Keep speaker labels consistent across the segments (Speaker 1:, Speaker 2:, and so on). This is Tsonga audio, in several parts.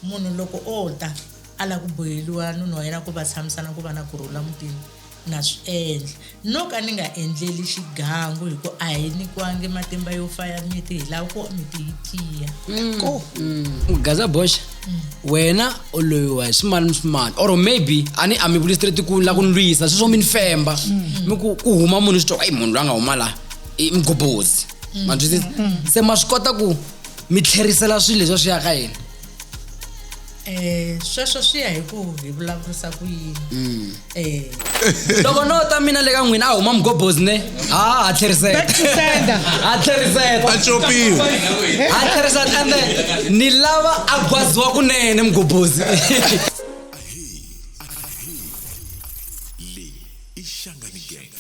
Speaker 1: Munhu loko o ta a lava ku boheliwa nuna wa yena ku va tshamisana ku va na kurhula mutini na swi endla. No ka ni nga endleli xigangu hi ku a hi nyikiwangi matimba yo faya miti hi lava ku miti yi tiya.
Speaker 2: Ko. Gaza boxa wena u loyiwa hi swimani swimani or maybe a ni a mi vuli straight ku la ku ni lwisa sweswo mi ni femba mi ku ku huma munhu swi twa ku munhu loyi a nga huma la i mgobozi ma twisisa se ma swi kota ku mi tlherisela swilo leswi swi ya ka yena.
Speaker 1: Sweswo swi ya hi ku hi vulavurisa ku yini.
Speaker 2: Loko no ta mina le ka n'wina a huma mgobozi ne ha ha tlheriseta ha tlheriseta
Speaker 3: a copiwa
Speaker 2: ha tlheriseta ende ni lava a gwaziwa kunene mgobozi.
Speaker 4: Leyi i Shangani Gang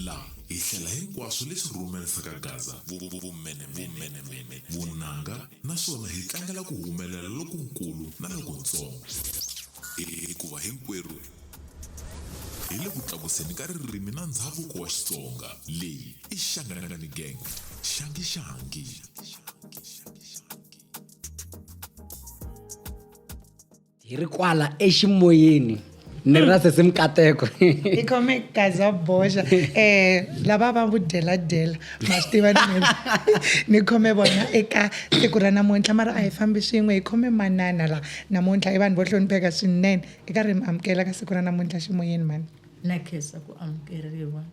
Speaker 4: la hi hlela hinkwaswo leswi rhumerisaka Gaza vumenemene vunanga naswona hi tlangela ku humelela lokunkulu na lokuntsongo hikuva hinkwerhu hi le ku tlakuseni ka ririmi na ndzhavuko wa Xitsonga. Leyi i Shangani Gang. Xangi xangi.
Speaker 2: Hi ri kwala eximoyeni ni ri na sesi Mikateko.
Speaker 5: Hi khome Gaza boxa lava va vudyeladela ma swi tiva ni ni khome vona eka siku ra namuntlha mara a hi fambi swin'we hi khome manana la namuntlha i vanhu vo hlonipheka swinene eka ri mi amukela ka siku ra namuntlha ximoyeni mhani.
Speaker 1: Na khensa ku amukeriwa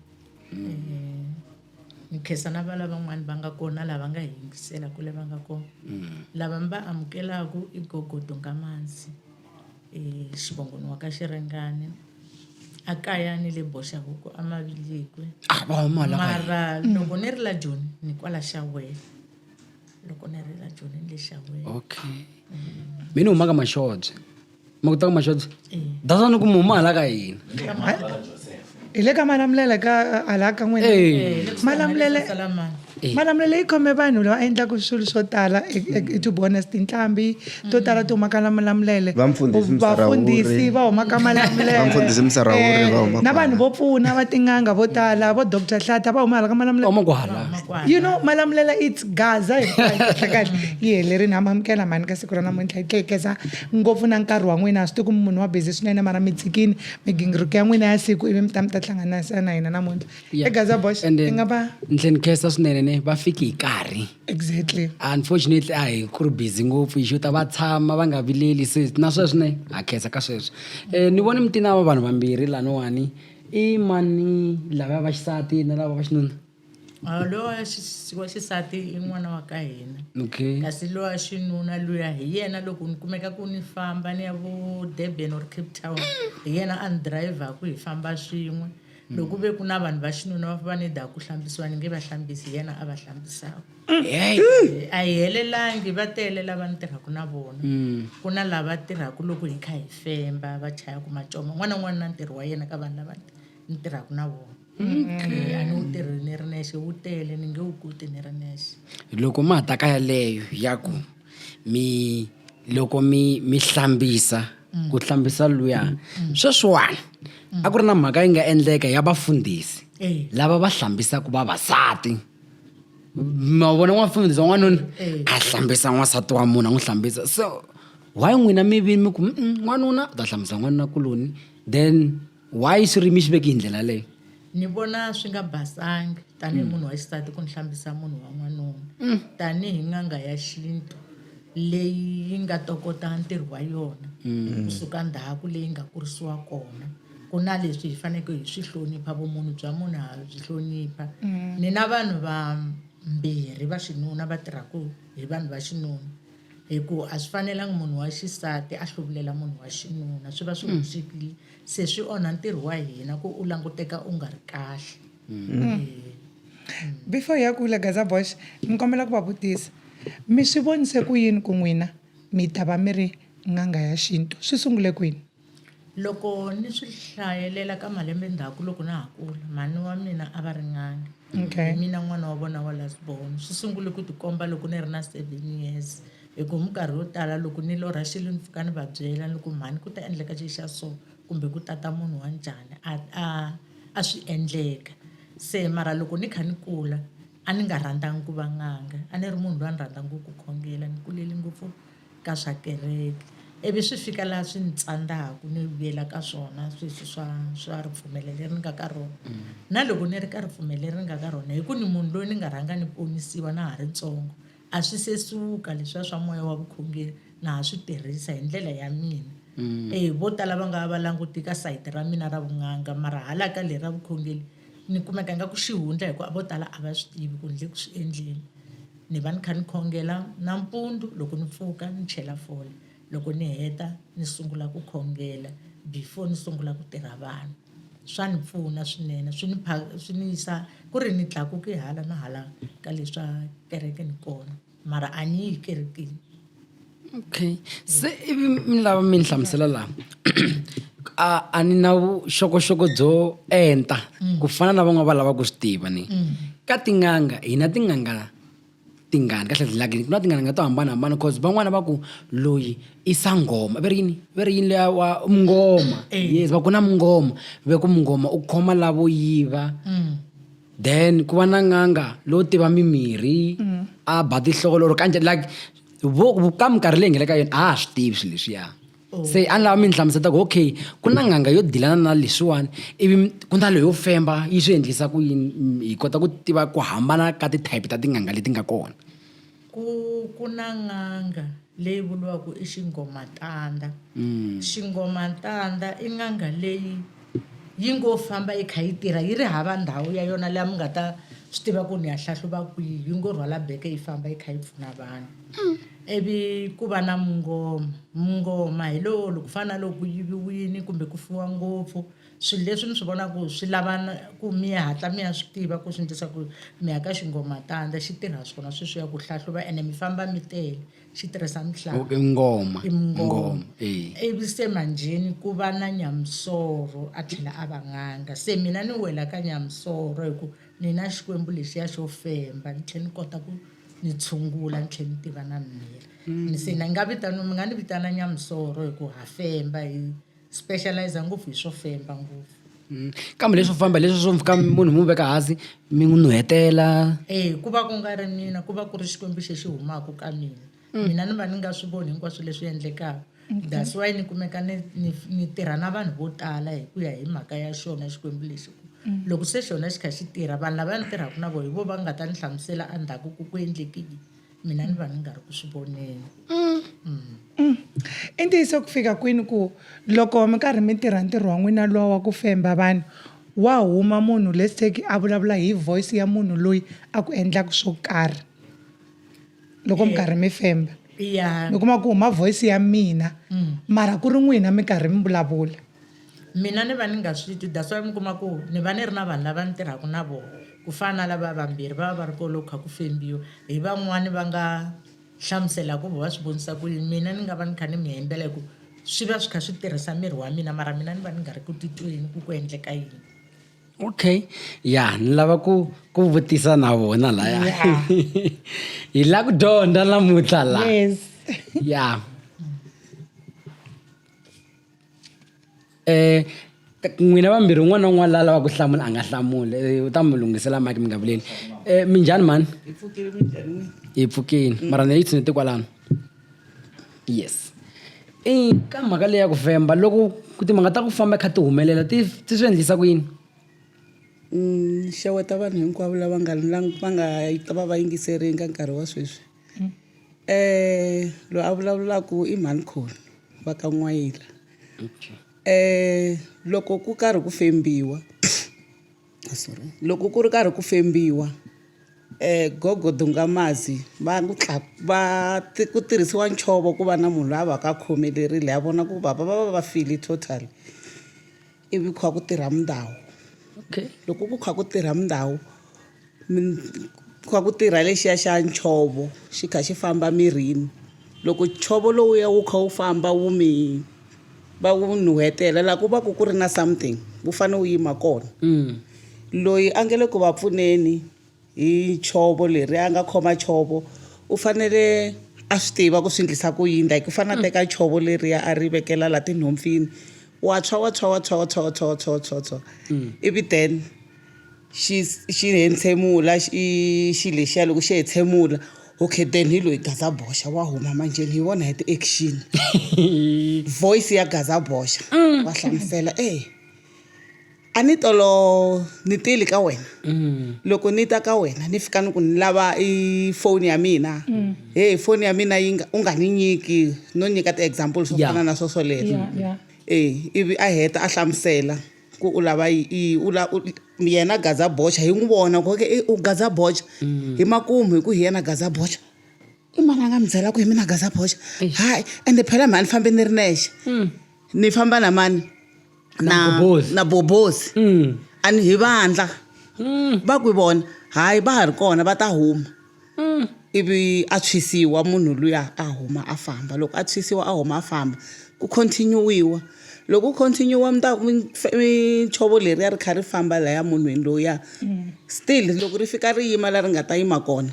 Speaker 1: ni khensa na vala van'wani va nga kona lava nga hi yingisela kule va nga kona. Lava mi va amukelaku i gogo Dungamanzi xivongweni wa ka Xirhengani a kaya ni le Boxahuku a Mavilikwe.
Speaker 2: Ah, va huma la ka hina.
Speaker 1: Mara loko ni ri la Joni ni kwala Xawela. Loko ni ri la Joni ni le Xawela.
Speaker 2: Okay. Mina ni huma ka Mashobye. Ma ku ta ka Mashobye? That's why ni ku mi huma hala ka hina.
Speaker 5: Hi le ka Malamulele ka hala ka n'wina. Malamulele Malamulele yi khome vanhu lava endlaka swilo swo tala to be honest tinqambi to tala ti huma ka Malamulele.
Speaker 6: Vamfundhisi
Speaker 5: Vafundhisi va huma ka Malamulele.
Speaker 6: Vamfundhisi Msarawuri va huma
Speaker 5: Na vanhu vo pfuna va tin'anga vo tala vo Doctor Hlatha va huma hala ka Malamulele.
Speaker 2: Va huma kwala.
Speaker 5: You know Malamulele it's Gaza hinkwayo kahle kahle. Yi helerile ha mi amukela mhani ka siku ra namuntlha hi tlhe hi khensa ngopfu na nkarhi wa n'wina a swi tivi ku munhu wa busy swinene mara mi tshikini migingiriko ya n'wina ya siku ivi mi ta mi ta hlanganisa na hina namuntlha. Egaza Bosch
Speaker 2: And
Speaker 5: i nga va
Speaker 2: ni tlhe ni khensa swinene ne va fiki hi nkarhi.
Speaker 5: Exactly.
Speaker 2: Unfortunately a hi ku ri busy ngopfu hi xuta va tshama va nga vileli se na sweswo ne ha khensa ka sweswo. Ni vone mi tina vanhu vambirhi laniwani i mani lavaya va xisati na lava va xinuna?
Speaker 1: Lowa wa xisati i n'wana wa ka hina.
Speaker 2: Okay.
Speaker 1: Kasi lowa xinuna luya hi yena loko ni kumeka ku ni famba ni ya vo Durban or Cape Town hi yena a ni dirayivhaku hi famba swin'we. Loko ku ve ku na vanhu va xinuna va va ni da ku hlambisiwa ni nge va hlambisi hi yena a va hlambisaka.
Speaker 2: Hey.
Speaker 1: A hi helelangi va tele lava ni tirhaka na vona. Ku na lava tirhaka loko hi kha hi femba va chayaka macoma un'wana na un'wana na ntirho wa yena ka vanhu lava ni tirhaka na vona. A ni wu tirhi ni ri nexe wu tele ni nge wu koti ni ri nexe.
Speaker 2: Loko ma ha ta ka yaleyo ya ku mi loko mi mi hlambisa ku hlambisa luya sweswiwani a ku ri na mhaka yi nga endleka ya vafundhisi lava va hlambisaka vavasati ma vona n'wafundhisi wa n'wanuna a hlambisa n'wansati wa munhu a n'wi hlambisa so why n'wina mi vi mi ku n'wanuna u ta hlambisa n'wanuna kuloni then why swi ri mi swi veki hi ndlela yaleyo?
Speaker 1: Ni vona swi nga basangi tanihi munhu wa xisati ku ni hlambisa munhu wa n'wanuna tanihi n'anga ya xintu leyi yi nga tokota ntirho wa yona kusuka ndzhaku leyi nga kurisiwa kona. Ku na leswi hi faneleke hi swi hlonipha vumunhu bya munhu ha byi hlonipha. Ni na vanhu vambirhi va xinuna va tirhaka hi vanhu va xinuna hi ku a swi fanelanga munhu wa xisati a hluvulela munhu wa xinuna swi va swi hoxekile se swi onha ntirho wa hina ku u languteka u nga ri kahle.
Speaker 5: Before hi ya kule Gaza Bosh ni kombela ku va vutisa mi swi vonise ku yini ku n'wina mi ta va mi ri n'anga ya xintu swi sungule kwini?
Speaker 1: Loko ni swi hlayelela ka malembe ndzhaku loko na ha kula mhani wa mina a va ri n'anga.
Speaker 5: Okay.
Speaker 1: Hi mina n'wana wa vona wa last born. Swi sungule ku tikomba loko ni ri na 7 years. Hi ku minkarhi yo tala loko ni lorha xilo ni pfuka ni va byela ni ku mhani ku ta endleka xi xa so kumbe ku tata munhu wa njhani a a a swi endleka. Se mara loko ni kha ni kula a ni nga rhandzangi ku va n'anga a ni ri munhu loyi a ni rhandza ngopfu ku khongela ni kulele ngopfu ka swa kereke. Ivi swi fika laha swi ni tsandzaka ni vuyela ka swona sweswi swa ripfumelo leri ni nga ka rona. Na loko ni ri ka ripfumelo leri ni nga ka rona hi ku ni munhu loyi ni nga rhanga ni ponisiwa na ha ri ntsongo, a swi se suka leswiya swa moya wa vukhongeri na ha swi tirhisa hi ndlela ya mina. E vo tala va nga va va languti ka sayiti ra mina ra vun'anga mara hala ka leri ra vukhongeri ni kumeka ingaku xihundla hikuva vo tala a va swi tivi ku ni le ku swi endleni. Ni va ni kha ni khongela nampundzu loko ni pfuka ni chela fole loko ni heta ni sungula ku khongela before ni sungula ku tirha vanhu. Swa ni pfuna swinene swi ni swi ni yisa ku ri ni tlakuke hala na hala ka leswa kereke ni kona mara a ni yi kerekeni.
Speaker 2: Okay se ivi mi lava mi ni hlamusela laha a a ni na vuxokoxoko byo enta ku fana na van'wana va lava ku swi tiva ni ka tin'anga hina tin'anga tingani kahle like ku na tin'anga to hambanahambana cause van'wana va ku loyi i sangoma ve ri yini ve ri yini luya wa mungoma yes va ku na mungoma ve ku mungoma u khoma lavo yiva then ku va na n'anga lowo tiva mimirhi a ba tinhloko loro kanjhani like vo ka minkarhi leyi hi nga le ka yona a ha swi tivi swilo leswiya se a ni lava mi ni hlamusela ku okay ku na n'anga yo dilana na leswiwani ivi ku na leyo femba yi swi endlisa ku yini hi kota ku tiva ku hambana ka ti-type ta tin'anga leti nga kona.
Speaker 1: Ku ku na n'anga leyi vuriwaka i xingomatanda. Xingomatanda i n'anga leyi yi ngo famba yi kha yi tirha yi ri hava ndhawu ya yona laha mi nga ta swi tiva ku ni ya hlahluva kwihi yi ngo rhwala beke yi famba yi kha yi pfuna vanhu. Ivi ku va na mungoma, mungoma hi lowo loko ku fana na loko ku yiviwile kumbe ku fiwa ngopfu swilo leswi ni swi vonaka ku swi lava ku mi hatla mi ya swi tiva ku swi endlisa ku mi ya ka xingomatanda xi tirha swona sweswiya ku hlahluva ene mi famba mi tele xi tirhisa mihlava
Speaker 2: Okay, ngoma
Speaker 1: i mungoma
Speaker 2: eh.
Speaker 1: Ivi se manjheni ku va na nyamusoro a tlhela a va n'anga se mina ni wela ka nyamusoro hi ku ni na xikwembu lexiya xo femba ni tlhela ni kota ku ni tshungula ni tlhela ni tiva na mimirhi ni se ni nga vitana mi nga ni vitana nyamusoro hi ku ha femba hi specialize ngopfu hi swo femba ngopfu.
Speaker 2: Kambe leswo famba leswi swo fika munhu mi n'wi veka hansi mi n'wi nuhetela.
Speaker 1: E ku va ku nga ri mina ku va ku ri xikwembu xexi humaka ka mina. Mina ni va ni nga swi voni hinkwaswo leswi endlekaka. That's why ni kumeka ni ni ni tirha na vanhu vo tala hi ku ya hi mhaka ya xona xikwembu lexi ku loko se xona xi kha xi tirha vanhu lava ni tirhaka na vona hi vona va nga ta ni hlamusela endzhaku ku ku endleke yini mina ni va ni nga ri ku swi voneni.
Speaker 5: I ntiyiso ku fika kwini ku loko mi karhi mi tirha ntirho wa n'wina luwa wa ku femba vanhu wa huma munhu let's take a vulavula hi voice ya munhu loyi a ku endlaka swo karhi loko mi karhi mi femba
Speaker 1: Ya
Speaker 5: mi kuma ku huma voice ya mina mara ku ri n'wina mi karhi mi vulavula.
Speaker 1: Mina ni va ni nga swi twi that's why mi kuma ku ni va ni ri na vanhu lava ni tirhaka na vona ku fana na lava vambirhi va va va ri kona loko kha ku fembiwa hi van'wani va nga hlamusela ku va swi vonisa ku yini mina ni nga va ni kha ni mi hembela hi ku swi va swi kha swi tirhisa miri wa mina mara mina ni va ni nga ri ku titweni ku ku endleka yini.
Speaker 2: Okay ya ni lava ku ku vutisa na vona laya hi la ku dyondza namuntlha la
Speaker 5: Yes.
Speaker 2: ya eh n'wina vambirhi un'wana na un'wana la lavaka ku hlamula a nga hlamuli eh, u ta mi lunghisela mike mi nga vuleli eh minjhani mhani
Speaker 3: Hi pfukile minjhani n'wina?
Speaker 2: Hi pfukile mara ni yi tshunete kwalano yes i ka mhaka leyi ya ku femba loko timhaka ta ku famba kha ti humelela ti ti swi endlisa ku yini?
Speaker 3: Xeweta vanhu hinkwavo lava nga va nga ta va va yingiserile ka nkarhi wa sweswi. Loyi a vulavulaka i mhani Khoni wa ka N'wayila. Loko ku karhi ku fembiwa sorry loko ku ri karhi ku fembiwa gogo Dungamazi va n'wi va ku tirhisiwa nchovo ku va na munhu loyi a va ka a khomelerile a vona ku bava va va va file total ivi ku kha ku tirha mindhawu.
Speaker 2: Okay.
Speaker 3: Loko ku kha ku tirha mindhawu ku kha ku tirha lexiya xa nchovo xi kha xi famba mirini loko nchovo lowuya wu kha wu famba wu mi va wu nuhetela laha ku va ku ku ri na something wu fanele wu yima kona loyi a nge le ku va pfuneni hi chovo leri a nga khoma chovo u fanele a swi tiva ku swi endlisa ku yini like u fanele a teka chovo leriya a ri vekela la tinhompfini wa tshwa wa tshwa wa tshwa wa tshwa wa tshwa wa tshwa wa tshwa wa tshwa ivi then xi xi hentshemula xi xi lexiya loko xi hentshemula. Okay, then hi loyi Gaza Boxa wa huma manjheni hi vona hi ti-action voice ya Gaza Boxa wa hlamusela e a ni tolo ni tile ka wena loko ni ta ka wena ni fika ni ku ni lava i foni ya mina hey foni ya mina yi nga u nga ni nyiki no nyika ti-example swo fana na swo swoleswo e ivi a heta a hlamusela ku u lava i u la yena Gaza Boxa hi n'wi vona ku okay u Gaza Boxa hi makumu hi ku hi yena Gaza Boxa i mani a nga mi byela ku hi mina Gaza Boxa hayi ende phela mhani ni fambe ni ri nexe ni famba na mani
Speaker 2: na Bobozi.
Speaker 3: na Bobozi a ni hi vandla va ku vona hayi va ha ri kona va ta huma ivi a tshwisiwa munhu luya a huma a famba loko a tshwisiwa a huma a famba ku continue-iwa loko ku continue-iwa mi ta michovo leriya ri kha ri famba laya munhwini lowuya still loko ri fika ri yima la ri nga ta yima kona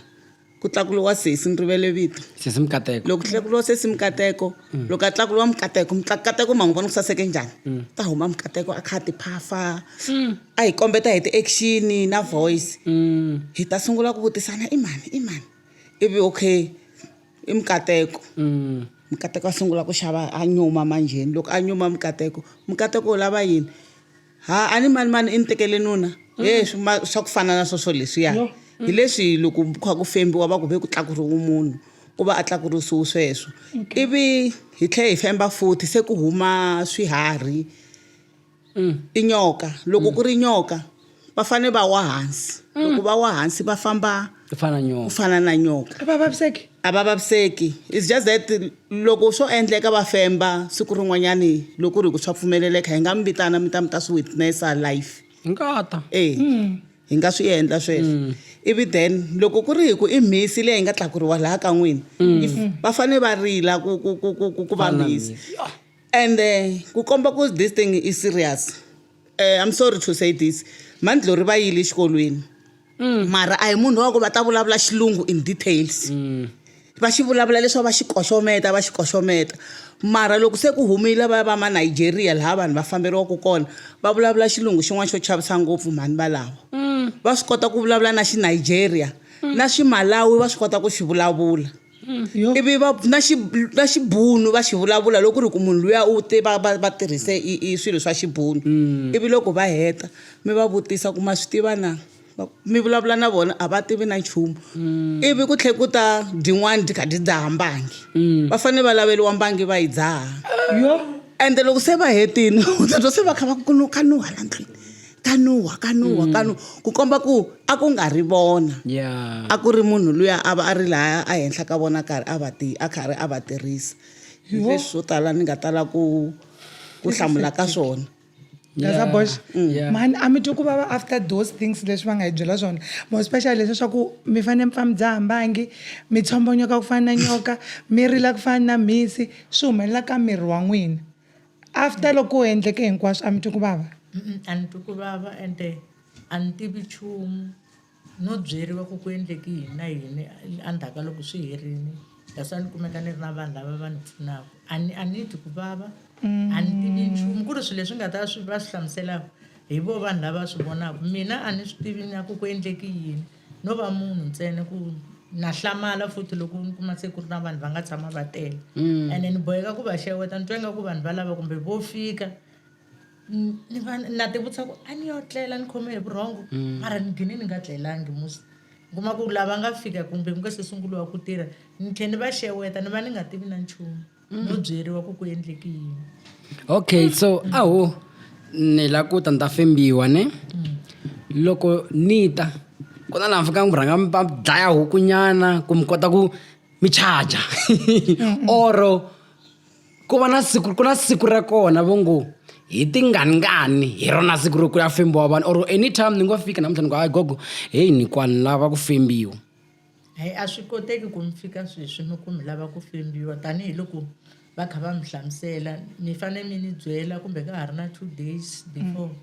Speaker 3: ku tlakuliwa sesi ni rivele vito
Speaker 2: sesi Mikateko
Speaker 3: loko tlakuliwa sesi Mikateko loko a tlakuliwa Mikateko Mikateko ma n'wi vona ku saseke njhani ta huma Mikateko a kha a ti phafa a hi kombeta hi ti-action na voice hi ta sungula ku vutisana i mani i mani ivi okay i Mikateko Mikateko a sungula ku xava a nyuma manjheni loko a nyuma Mikateko Mikateko u lava yini ha a ni mani mani i ni tekele nuna he swa ku fana na swoswo leswiya hi leswi loko ku kha ku fembiwa va ku ve ku tlakuriwe munhu ku va a tlakurisiwe sweswo ivi hi tlhela hi femba futhi se ku huma swiharhi i nyoka loko ku ri nyoka va fane va wa hansi loko va wa hansi va famba
Speaker 2: ku fana
Speaker 3: ku
Speaker 2: nyoka
Speaker 3: fana na nyoka
Speaker 5: A va vaviseki
Speaker 3: a va vaviseki it's just that loko swo endleka va femba siku rin'wanyani loko ku ri ku swa pfumeleleka hi nga mi vitana mi ta mi ta swi witnessa life
Speaker 2: ngata
Speaker 3: e hi nga swi endla sweswo ivi then loko ku ri hi ku i mhisi leyi nga tlakuriwa laha ka n'wina if va fanele va rila ku ku ku ku ku ku va mhisi and ku komba ku this thing is serious I'm sorry to say this Mandlori va yile exikolweni mara a hi munhu wa ku va ta vulavula xilungu in details va xi vulavula leswi va xi koxometa va xi koxometa mara loko se ku humile va va ma Nigeria laha vanhu va famberiwaka kona va vulavula xilungu xin'wana xo chavisa ngopfu mhani valavo va swi kota ku vulavula na xi Nigeria na xi Malawi va swi kota ku xi vulavula ivi va na xi na xibunu va xi vulavula loko ku ri ku munhu luya u te va va va tirhise i swilo swa xibunu ivi loko va heta mi va vutisa ku ma swi tiva na mi vulavula na vona a va tivi na nchumu ivi ku tlhe ku ta byin'wana byi kha byi dzaha mbangi va fanele va laveliwa mbangi va yi dzaha
Speaker 5: yo
Speaker 3: ende loko se va hetini u ta twa se va kha va ku ka nuha la ndlwini ka nuha ka nuha ka nuha ku komba ku a ku nga ri vona a ku ri munhu luya a va a ri lahaya a henhla ka vona karhi a va ti a karhi a va tirhisa hi leswi swo tala ni nga tala ku ku hlamula ka swona
Speaker 5: Gaza Bosh mhani a mi twi ku vava after those things leswi va nga hi byela swona more especially leswi swa ku mi fanele mi pfa mi dzaha mbangi mi tshombonyoka ku fana na nyoka mi rila ku fana na mhisi swi humelela ka miri wa n'wina after loko ku endleke hinkwaswo a mi twi ku vava
Speaker 1: a ni twi ku vava ende a ni tivi nchumu no byeriwa ku ku endleke yini na yini endzhaku ka loko swi herile that's why ni kumeka ni ri na vanhu lava va ni pfunaka a ni a ni twi ku vava a ni tivi nchumu ku ri swilo leswi nga ta swi va swi hlamuselaka hi vo vanhu lava swi vonaka mina a ni swi tivi na ku ku endleke yini no va munhu ntsena ku na hlamala futhi loko ni kuma se ku ri na vanhu va nga tshama va tele ene ni boheka ku va xeweta ni twa ingaku vanhu valava kumbe vo fika ni va na ti vutisa ku a ni yo tlela ni khome hi vurhongo mara ni gine ni nga tlelangi musi ni kuma ku lava nga fika kumbe ku nga se sunguliwa ku tirha ni tlhe ni va xeweta ni va ni nga tivi na nchumu no byeriwa ku ku endleke yini
Speaker 2: okay so aho ni la ku ta ni ta fembiwa ne loko ni ta ku na laha mi fika mi rhanga mi va dlaya hukunyana ku mi kota ku mi charger oro ku va na siku ku na siku ra kona vo ngo hi tinganingani hi rona siku ro ku ya fembiwa vanhu or anytime ni ngo fika namuntlha ni ku hayi gogo heyi ni kwani lava ku fembiwa
Speaker 1: hayi a swi koteki ku mi fika sweswi mi ku mi lava ku fembiwa tanihiloko va kha va mi hlamusela mi fanele mi ni byela kumbe ka ha ri na 2 days before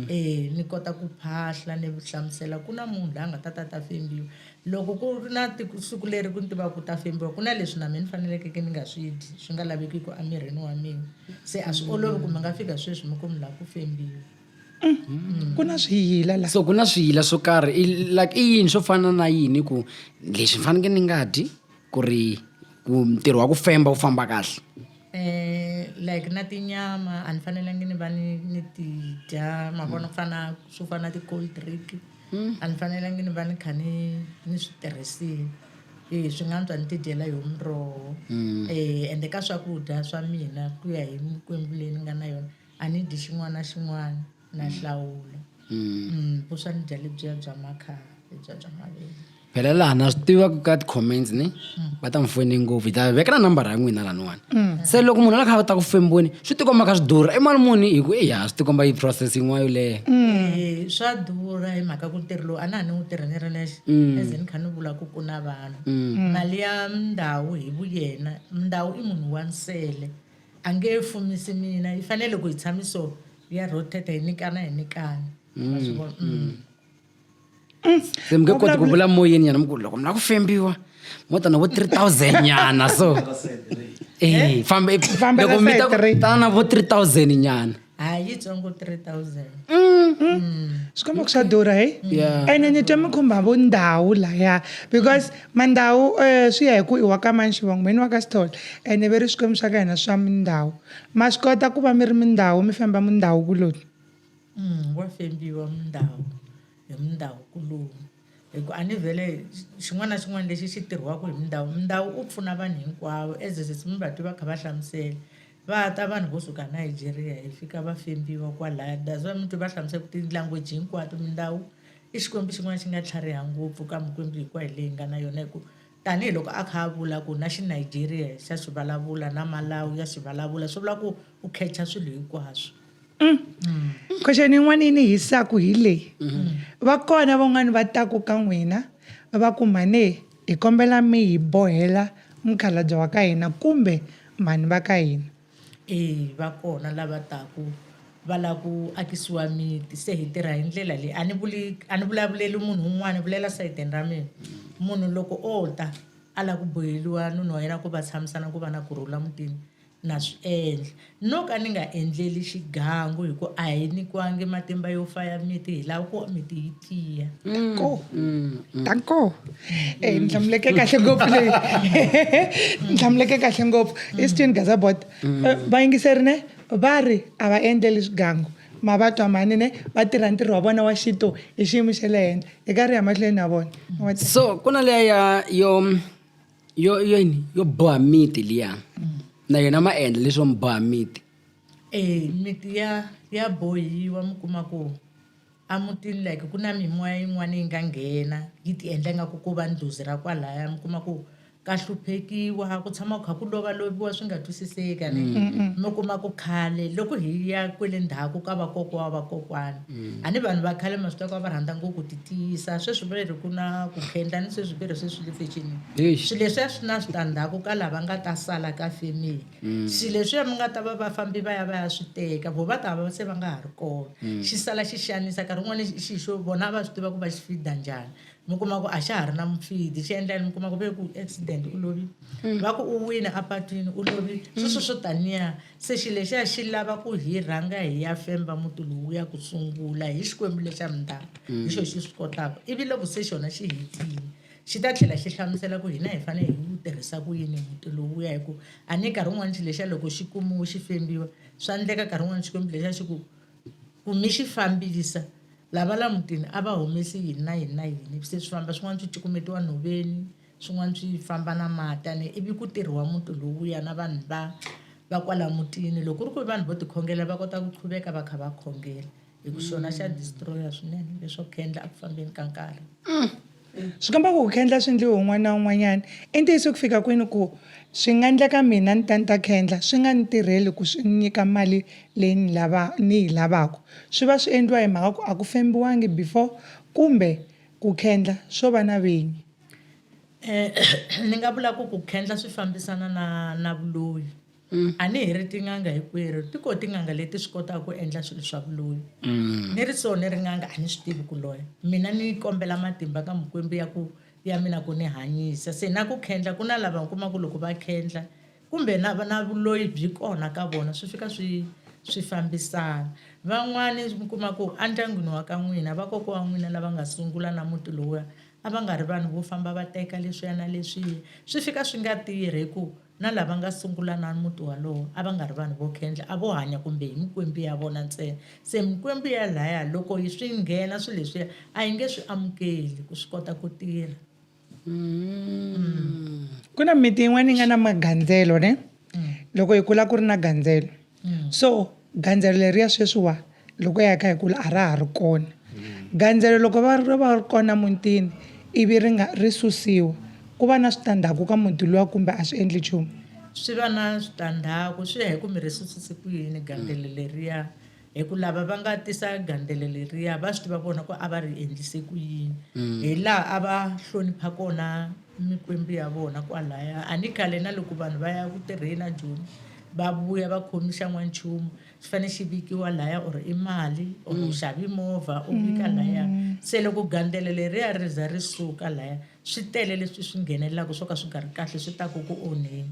Speaker 1: eh ni kota ku phahla ni hlamusela ku na munhu la nga ta ta ta fembiwa loko ku ri na siku leri ku ni tivaka ku ta fembiwa ku na leswi na mina ni faneleke ni nga swi dyi swi nga lavekiki emirini wa mina se a swi olovi ku mi nga fika sweswi mi ku mi lava ku fembiwa.
Speaker 5: Ku na swiyila la.
Speaker 2: So ku na swiyila swo karhi like i yini swo fana na yini ku leswi ni fanekele ni nga dyi ku ri ku ntirho wa ku femba wu famba kahle?
Speaker 1: Like na tinyama a ni fanelangi ni va ni ti dya, ma vona, ku fana swo fana na ti-cold drink. A ni fanelangi ni va ni kha ni swi tirhisile. E swi nga antswa ni ti dyela yo miroho. Ende ka swakudya swa mina ku ya hi mikwembu leyi ni nga na yona, a ni dyi xin'wana na xin'wana, na hlawula. Vuswa ni dya lebyiya bya makhaya, lebyiya bya mavele.
Speaker 2: Phela laha na swi tiva ku ka ti-comments ni va ta mi fone ngopfu, hi ta veka na nambara ya n'wina laniwani. Se loko munhu a la kha a ta ku femboni, swi tikomba kha swi durha i mali muni? Hi ku eya, swi tikomba yi process yin'wana yoleyo.
Speaker 1: Swa durha hi mhaka ku ntirho lowu a na ha ni wu tirha ni ri nexe, as ni kha ni vula ku ku na vanhu. Mali ya ndhawu hi vuyena, ndhawu i munhu wa nsele, a nge fumisi mina, yi fanele ku hi tshamiso ya rotate, hi nyikana hi nyikana, ma swi vona.
Speaker 2: Se mi nge koti ku vula moyeni nyana mi ku loko mi lava ku fembiwa mo tana vo 3000 nyana, so eh fambe.
Speaker 5: Fambela
Speaker 2: Loko mi ta
Speaker 5: side three.
Speaker 2: tana vo 3000 nyana.
Speaker 1: Hayi, yitsongo 3000.
Speaker 5: Swi komba ku swa durha hey.
Speaker 2: Yeah.
Speaker 5: Ene ni twa mi khumba vo ndhawu laya, because mandhawu swi ya hi ku i wa ka mani xivongo. Mina wa ka Sithole, ene ve ri swikwembu swa ka hina swa mindhawu. Ma swi kota ku va mi ri mindhawu, mi femba mindhawu kuloni?
Speaker 1: Wa fembiwa mindhawu hi mindhawu kuloni, hi ku a ni vhele xin'wana na xin'wana lexi xi tirhiwaka hi mindhawu, mindhawu u pfuna vanhu hinkwavo. As sesi mi va twi va kha va hlamusela, va ta vanhu vo suka Nigeria, hi fika va fembiwa kwalaya. That's why mi twi va hlamusela ku ti-language hinkwato. Mindhawu i xikwembu xin'wana xi nga tlhariha ngopfu ka mikwembu hinkwayo leyi nga na yona, hi ku tanihiloko a kha a vula ku na xinigeria xa xi vulavula, na Malawi ya xi vulavula, swi vula ku u khecha swilo hinkwaswo.
Speaker 5: Question yin'wana yi ni hisaku hi leyi. Va kona van'wani va taku ka n'wina va ku, mhani, hi kombela mi hi bohela mukhalabye wa ka hina kumbe mhani va ka hina?
Speaker 1: E, va kona lava taku va lava ku akisiwa miti. Se hi tirha hi ndlela leyi, a ni vuli, a ni vulavuleli munhu un'wana, ni vulela sayitini ra mina. Munhu loko o ta a lava ku boheliwa nuna wa yena ku va tshamisana, ku va na kurhula mutini, na swi endla. No ka ni nga endleli xigangu, hi ku a hi nyikiwangi matimba yo faya miti, hi lava ku miti yi tiya.
Speaker 5: Danko, danko. Eh, ni hlamuleke kahle ngopfu leyi, ni hlamuleke kahle ngopfu. I Stephen Gazabot. Vayingiseri ne va ri a va endleli swigangu, ma va twa mhani ne va tirha ntirho wa vona wa xintu hi xiyimo xa le henhla. Hi karhi ya mahlweni na vona.
Speaker 2: So ku na leya ya yo yini yo boha miti liya, na yona ma endla leswo mi boha miti?
Speaker 1: E miti ya bohiwa, mi kuma ku amutini like ku na mimoya yin'wana yi nga nghena, yi ti endla nga ku ko va ndlozi ra kwalaya. Mi kuma ku ka hluphekiwa, ku tshama ku kha ku lovaloviwa, swi nga twisiseki a ni. Mi kuma ku khale loko hi ya kwele ndzhaku ka vakokwa wa vakokwana, a ni vanhu va khale, ma swi tiva ku a va rhandza ngopfu ku ti tiyisa. Sweswi va ri ku na ku khendla ni sweswi ve ri sweswi le fexenini.
Speaker 2: Eish.
Speaker 1: Swilo leswiya swi na switandzhaku ka lava nga ta sala ka family. Swilo leswiya mi nga ta va va fambi va ya va ya swi teka, vo va ta va se va nga ha ri kona, xi sala xi xanisa nkarhi wun'wani. Xi xo vona a va swi tiva ku va xi fida njhani. Mi kuma ku a xa ha ri na mufidi, xi endla yini? Mi kuma ku ve ku accident, u lovile, va ku u wina apatwini, u lovile, sweswo swo taniya. Se xilo lexiya xi lava ku hi rhanga hi ya femba muti lowuya ku sungula hi xikwembu lexa mindhawu, hi xo xi swi kotaka. Ivi loko se xona xi hetile, xi ta tlhela xi hlamusela ku hina hi fanele hi wu tirhisa ku yini muti lowuya, hi ku a ni nkarhi wun'wani xilo lexiya loko xi kumiwe xi fembiwa, swa endleka nkarhi wun'wani xikwembu lexiya xi ku mi xi fambisa lava la mutini a va humesi yini na yini na yini, se swi famba, swin'wana swi cukumetiwa nhoveni, swin'wana swi famba na mati ani. Ivi ku tirhiwa muti lowuya na vanhu va kwala mutini, loko ku ri ku vanhu vo tikhongela, va kota ku qhuveka va kha va khongela, hi ku xona xa destroyer swinene leswo khendla eku fambeni ka nkarhi.
Speaker 5: Swi komba ku khendla swi endliwe un'wana na un'wanyana. I ntiyiso ku fika kwini ku swi nga endleka mina ni ta ni ta khendla swi nga ni tirheli ku swi ni nyika mali leyi ni lava ni yi lavaka? Swi va swi endliwa hi mhaka ku a ku fembiwangi before, kumbe ku khendla swo va na vinyi?
Speaker 1: Ni nga vula ku ku khendla swi fambisana na vuloyi. A ni hi ri tin'anga hinkwerhu, ti ko tin'anga leti swi kotaka ku endla swilo swa vuloyi. Ni ri so ni ri n'anga, a ni swi tivi ku loya. Mina ni kombela matimba ka mikwembu ya ku ya mina ku ni hanyisa. Se na ku khendla, ku na lava u kuma ku loko va khendla kumbe na vuloyi byi kona ka vona, swi fika swi. Swi fambisana. Van'wani mi kuma ku endyangwini wa ka n'wina vakokwa wa n'wina lava nga sungula na muti lowuya a va nga ri vanhu vo famba va teka leswiya na leswiya. Swi fika swi nga tirhi hi ku na lava nga sungula na muti walowo a va nga ri vanhu vo khendla, a vo hanya kumbe hi mikwembu ya vona ntsena. Se mikwembu ya laya loko yi swi nghena swilo leswiya a yi nge swi amukeli ku swi kota ku tirha.
Speaker 5: Ku na miti yin'wana yi nga na magandzelo ne loko hi kula ku ri na gandzelo so gandzelo leriya sweswiwa loko hi ya kha hi kula a ra ha ri kona gandzelo loko va ri va ri kona mutini ivi ri nga ri susiwa ku va na switandzhaku ka muti luwa kumbe a swi endli nchumu.
Speaker 1: Swi va na switandzhaku swi ya hi ku mi ri susise ku yini gandzelo leriya. Hi ku lava va nga tisa gandzelo leriya va swi tiva vona ku a va ri endlise ku yini. Hi laha a va hlonipha kona mikwembu ya vona kwalaya. A ni khale na loko vanhu va ya ku tirheni a Joni va vuya va khomi xa n'wanchumu xi fanele xi vikiwa laya or i mali or u xavi movha u vika laya. Se loko gandzelo leriya ri za ri suka laya swi tele leswi swi nghenelelaka swo ka swi nga ri kahle swi ta ku ku onheni.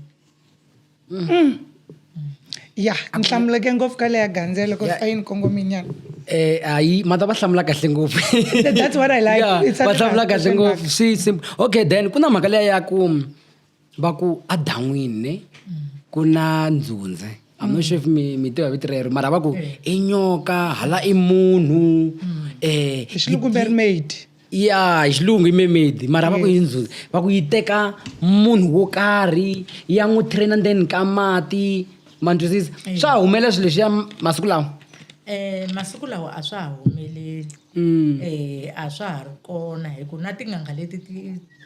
Speaker 5: Ya ni hlamuleke ngopfu ka leya gandzelo ku a yi ni kongominyana.
Speaker 2: Hayi mata va hlamula kahle ngopfu.
Speaker 5: That's what I like.
Speaker 2: Yeah,
Speaker 5: It's such
Speaker 2: va hlamula
Speaker 5: a
Speaker 2: kahle
Speaker 5: question
Speaker 2: ngopfu
Speaker 5: mark.
Speaker 2: swi simple. Okay, then ku na mhaka leya ya ku va ku a dan'wini ne ku na ndzundze. I'm not sure if mi tiva vito rero mara va ku i nyoka hala i munhu
Speaker 5: Hi xilungu mermaid.
Speaker 2: Ya hi xilungu i mermaid mara va ku i ndzundze va ku yi teka munhu wo karhi ya n'wi train ndzeni ka mati ma ni twisisa swa ha humelela swilo leswiya masiku lawa.
Speaker 1: Masiku lawa a swa ha humeleli a swa ha ri kona hi ku na tin'anga leti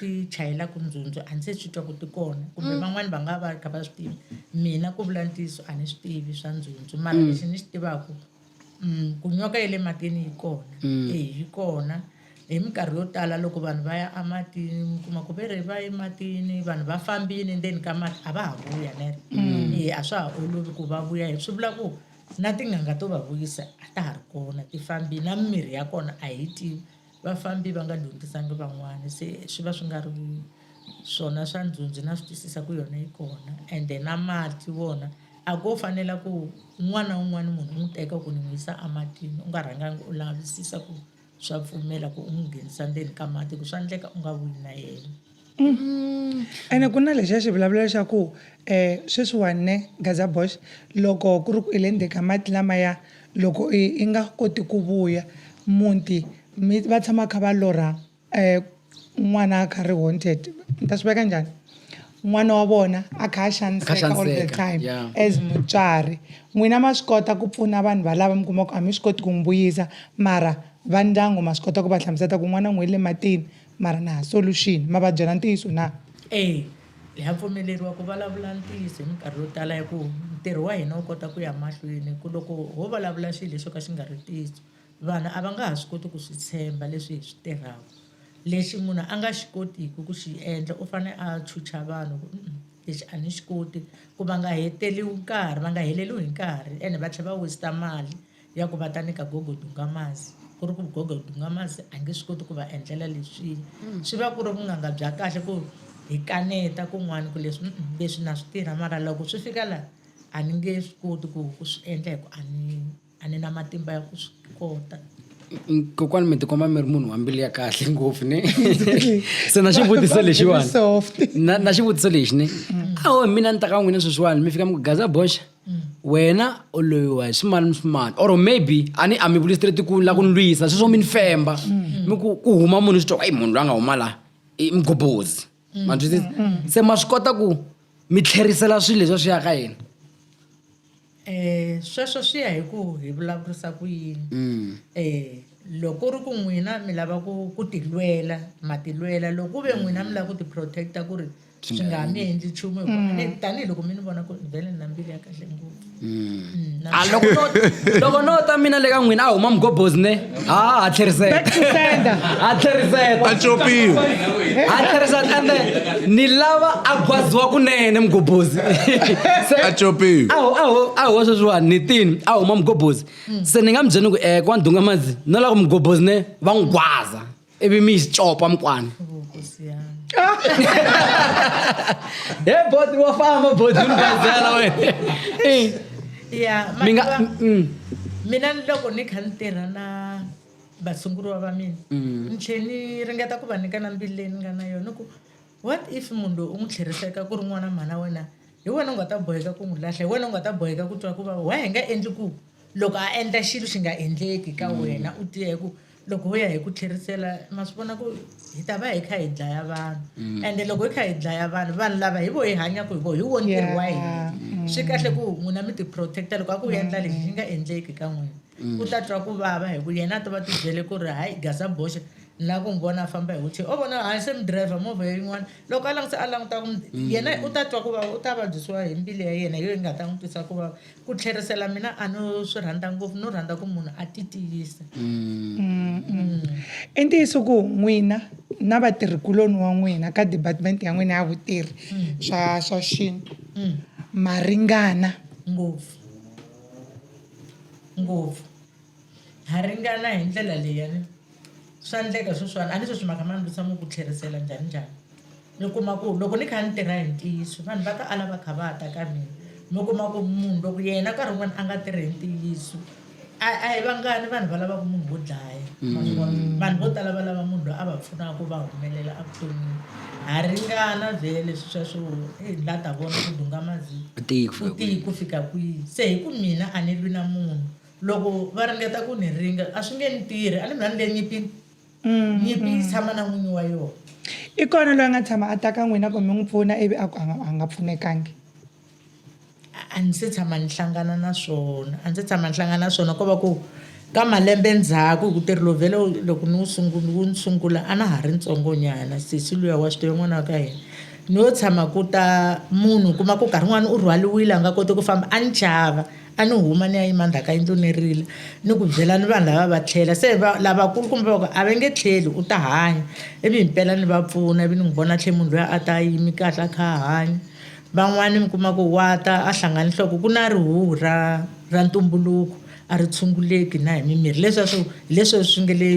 Speaker 1: ti chayelaka ndzundzu a ni se swi twa ku ti kona kumbe van'wani va nga va kha va swi tivi mina ku vula ntiyiso a ni swi tivi swa ndzundzu mara lexi ni xi tivaka ku nyoka ya le matini yi kona e yi kona hi minkarhi yo tala loko vanhu va ya ematini mi kuma ku ve ri va ye matini vanhu va fambile ndzeni ka mati a va ha vuya ne e a swa ha olovi ku va vuya hi swi vula ku na tin'anga to va vuyisa a ta ha ri kona ti fambile na mimirhi ya kona a hi tivi va fambi va nga dyondzisangi van'wana se swi va swi nga ri swona swa ndzundzu na swi twisisa ku yona yi kona ende na mati wona a ko fanela ku un'wana na un'wana munhu u n'wi teka ku ni n'wi yisa ematini u nga rhangangi u lavisisa ku swa pfumela ku u n'wi nghenisa ndzeni ka mati ku swa endleka u nga vuyi na yena.
Speaker 5: Ene ku na lexiya xivulavulelo xa ku sweswiwani ne Gaza Bosch loko ku ri ku i le ndzeni ka mati lamaya loko i nga koti ku vuya muti mi va tshama kha va lorha n'wana a kha ri haunted ni ta swi veka njhani n'wana wa vona a kha a xaniseka all the time as mutswari n'wina ma swi kota ku pfuna vanhu valava mi kuma ku a mi swi koti ku n'wi vuyisa mara va ndyangu ma swi kota ku va hlamusela ku n'wana n'wi le matini mara na ha solution ma va byela ntiyiso na.
Speaker 1: E ha pfumeleriwa ku vulavula ntiyiso hi minkarhi yo tala hi ku ntirho wa hina wu kota ku ya mahlweni ku loko ho vulavula xilo lexo ka xi nga ri ntiyiso vanhu a va nga ha swi koti ku swi tshemba leswi hi swi tirhaka. Lexi munhu a nga xi kotiki ku xi endla u fanele a chucha vanhu ku lexi a ni xi koti ku va nga heteliwi nkarhi va nga heleriwi hi nkarhi ene va tlhela va waste mali ya ku va ta nyika gogo Dungamazi ku ri ku gogo Dungamazi a nge swi koti ku va endlela leswiya. Swi va ku ri vun'anga bya kahle ku hi kaneta kun'wana ku leswi leswi na swi tirha mara loko swi fika la a ni nge swi koti ku swi endla hi ku a ni a ni na matimba ya ku swi kota.
Speaker 2: Kokwani mi tikomba mi ri munhu wa mbilu ya kahle ngopfu ne se na xivutiso lexiwani na xivutiso lexi ne awo mina ni ta ka n'wina sweswiwani mi fika mi ku Gaza boxa wena u loyiwa hi swimani ni swimani or maybe a ni a mi vuli straight ku la ku ni lwisa sweswo mi ni femba mi ku ku huma munhu swi twa ku eyi munhu loyi a nga huma la i mgobozi ma twisisa se ma swi kota ku mi tlherisela swilo leswiya swi ya ka yena.
Speaker 1: Sweswo swi ya hi ku hi vulavurisa ku yini. Loko ku ri ku n'wina mi lava ku ti lwela ma ti lwela loko ku ve n'wina mi lava ku ti protect-a ku ri swi nga ha mi endli nchumu hikuva ni tanihiloko mi ni vona ku vhele ni na mbilu ya kahle ngopfu.
Speaker 2: A loko no loko no ta mina le ka n'wina a huma mgobozi ne ha ha tlheriseta.
Speaker 5: Back to sender.
Speaker 2: Ha tlheriseta.
Speaker 4: A copiwa.
Speaker 2: Ha tlheriseta ende ni lava a gwaziwa kunene mgobozi. Se
Speaker 4: A copiwa.
Speaker 2: aho aho aho sweswiwani ni tini a huma mgobozi se ni nga mi byeli ku kwa Ndhunga-Madzi no lava ku mgobozi ne va n'wi gwaza ivi mi yi copa mukwana.
Speaker 1: Nkosi yami.
Speaker 2: He boti wa famba boti ni gwazela wena. Eh.
Speaker 1: Ya,
Speaker 2: Mi nga
Speaker 1: mativa, mina loko ni kha ni tirha na vasunguriwa va mina, ni tlhe ni ringeta ku va nyika na mbilu leyi ni nga na yona ku what if munhu loyi u n'wi tlheriseka ku ri n'wana mhana wena, hi wena u nga ta boheka ku n'wi lahla, hi wena u nga ta boheka ku twa ku vava. Why hi nga endli ku loko a endla xilo xi nga endleki ka wena, u tiya hi ku loko ho ya hi ku tlherisela, ma swi vona ku hi ta va hi kha hi dlaya vanhu. Ende loko hi kha hi dlaya vanhu, vanhu lava hi vo hi hanyaka hi vo, hi wo ntirho wa hina. Swi kahle ku n'wina mi ti protecta loko a ku endla lexi xi nga endleki ka n'wina, u ta twa ku vava hi ku yena a ta va ti byele ku ri hayi, Gaza boxa na ku n'wi vona a famba hi wheelchair, o vona hayi se mi driver movha yin'wana, loko a langutisa a languta ku yena u ta twa ku vava, u ta vabyisiwa hi mbilu ya yena, hi yo yi nga ta n'wi twisa ku vava. Ku tlherisela mina a no swi rhandza ngopfu, no rhandza ku munhu a ti tiyisa.
Speaker 5: I ntiyiso ku n'wina na vatirhikuloni wa n'wina ka department ya n'wina ya vutirhi swa xintu ma ringana?
Speaker 1: Ngopfu ngopfu, ha ringana hi ndlela leyani. Swa endleka sweswiwani, a ni sweswi mhaka ma ni vutisa mu ku tlherisela njhani njhani, mi kuma ku loko ni kha ni tirha hi ntiyiso, vanhu va ta ala va kha va ta ka mina. Mi kuma ku munhu loko yena nkarhi wun'wani a nga tirhi hi ntiyiso, a hi vangani vanhu va lavaka munhu wo dlaya, ma swi vona. Vanhu vo tala va lava munhu loyi a va pfunaka ku va humelela evuton'wini. Ha ringana vhele sweswo, e la ta vona ku dunga mazi
Speaker 2: U tiyi ku fika
Speaker 1: u tiyi ku fika kwihi. Se hi ku mina a ni lwi na munhu, loko va ringeta ku ni ringa a swi nge ni tirhi, a ni mina ni le nyipini. Nyimpi yi tshama na n'winyi wa yona.
Speaker 5: I kona loyi a nga tshama a ta ka n'wina ku mi n'wi pfuna ivi a ku a nga pfunekangi?
Speaker 1: A ni se tshama ni hlangana na swona, a ni se tshama ni hlangana na swona. Ko va ku ka malembe ndzhaku, hi ku ntirho lowu vhele loko ni wu wu ni sungula a na ha ri ntsongonyana. Sesi luya wa swi tiva, n'wana wa ka hina, ni yo tshama ku ta munhu u kuma ku nkarhi wun'wani u rhwaliwile a nga koti ku famba, a ni chava. A ni huma ni ya yima ndzhaku ka yindlu ni rila, ni ku byela ni vanhu lava va tlhela. Se va lavakulukumba va ku a va nge tlheli, u ta hanya. Ivi himpela ni va pfuna, ivi ni n'wi vona tlhe munhu luya a ta a yimi kahle a kha a hanya. Van'wani mi kuma ku wa ta a hlangane nhloko, ku na rihuhu ra ra ntumbuluko a ri tshunguleki na hi mimirhi, leswiya swo hi leswiya swi nga le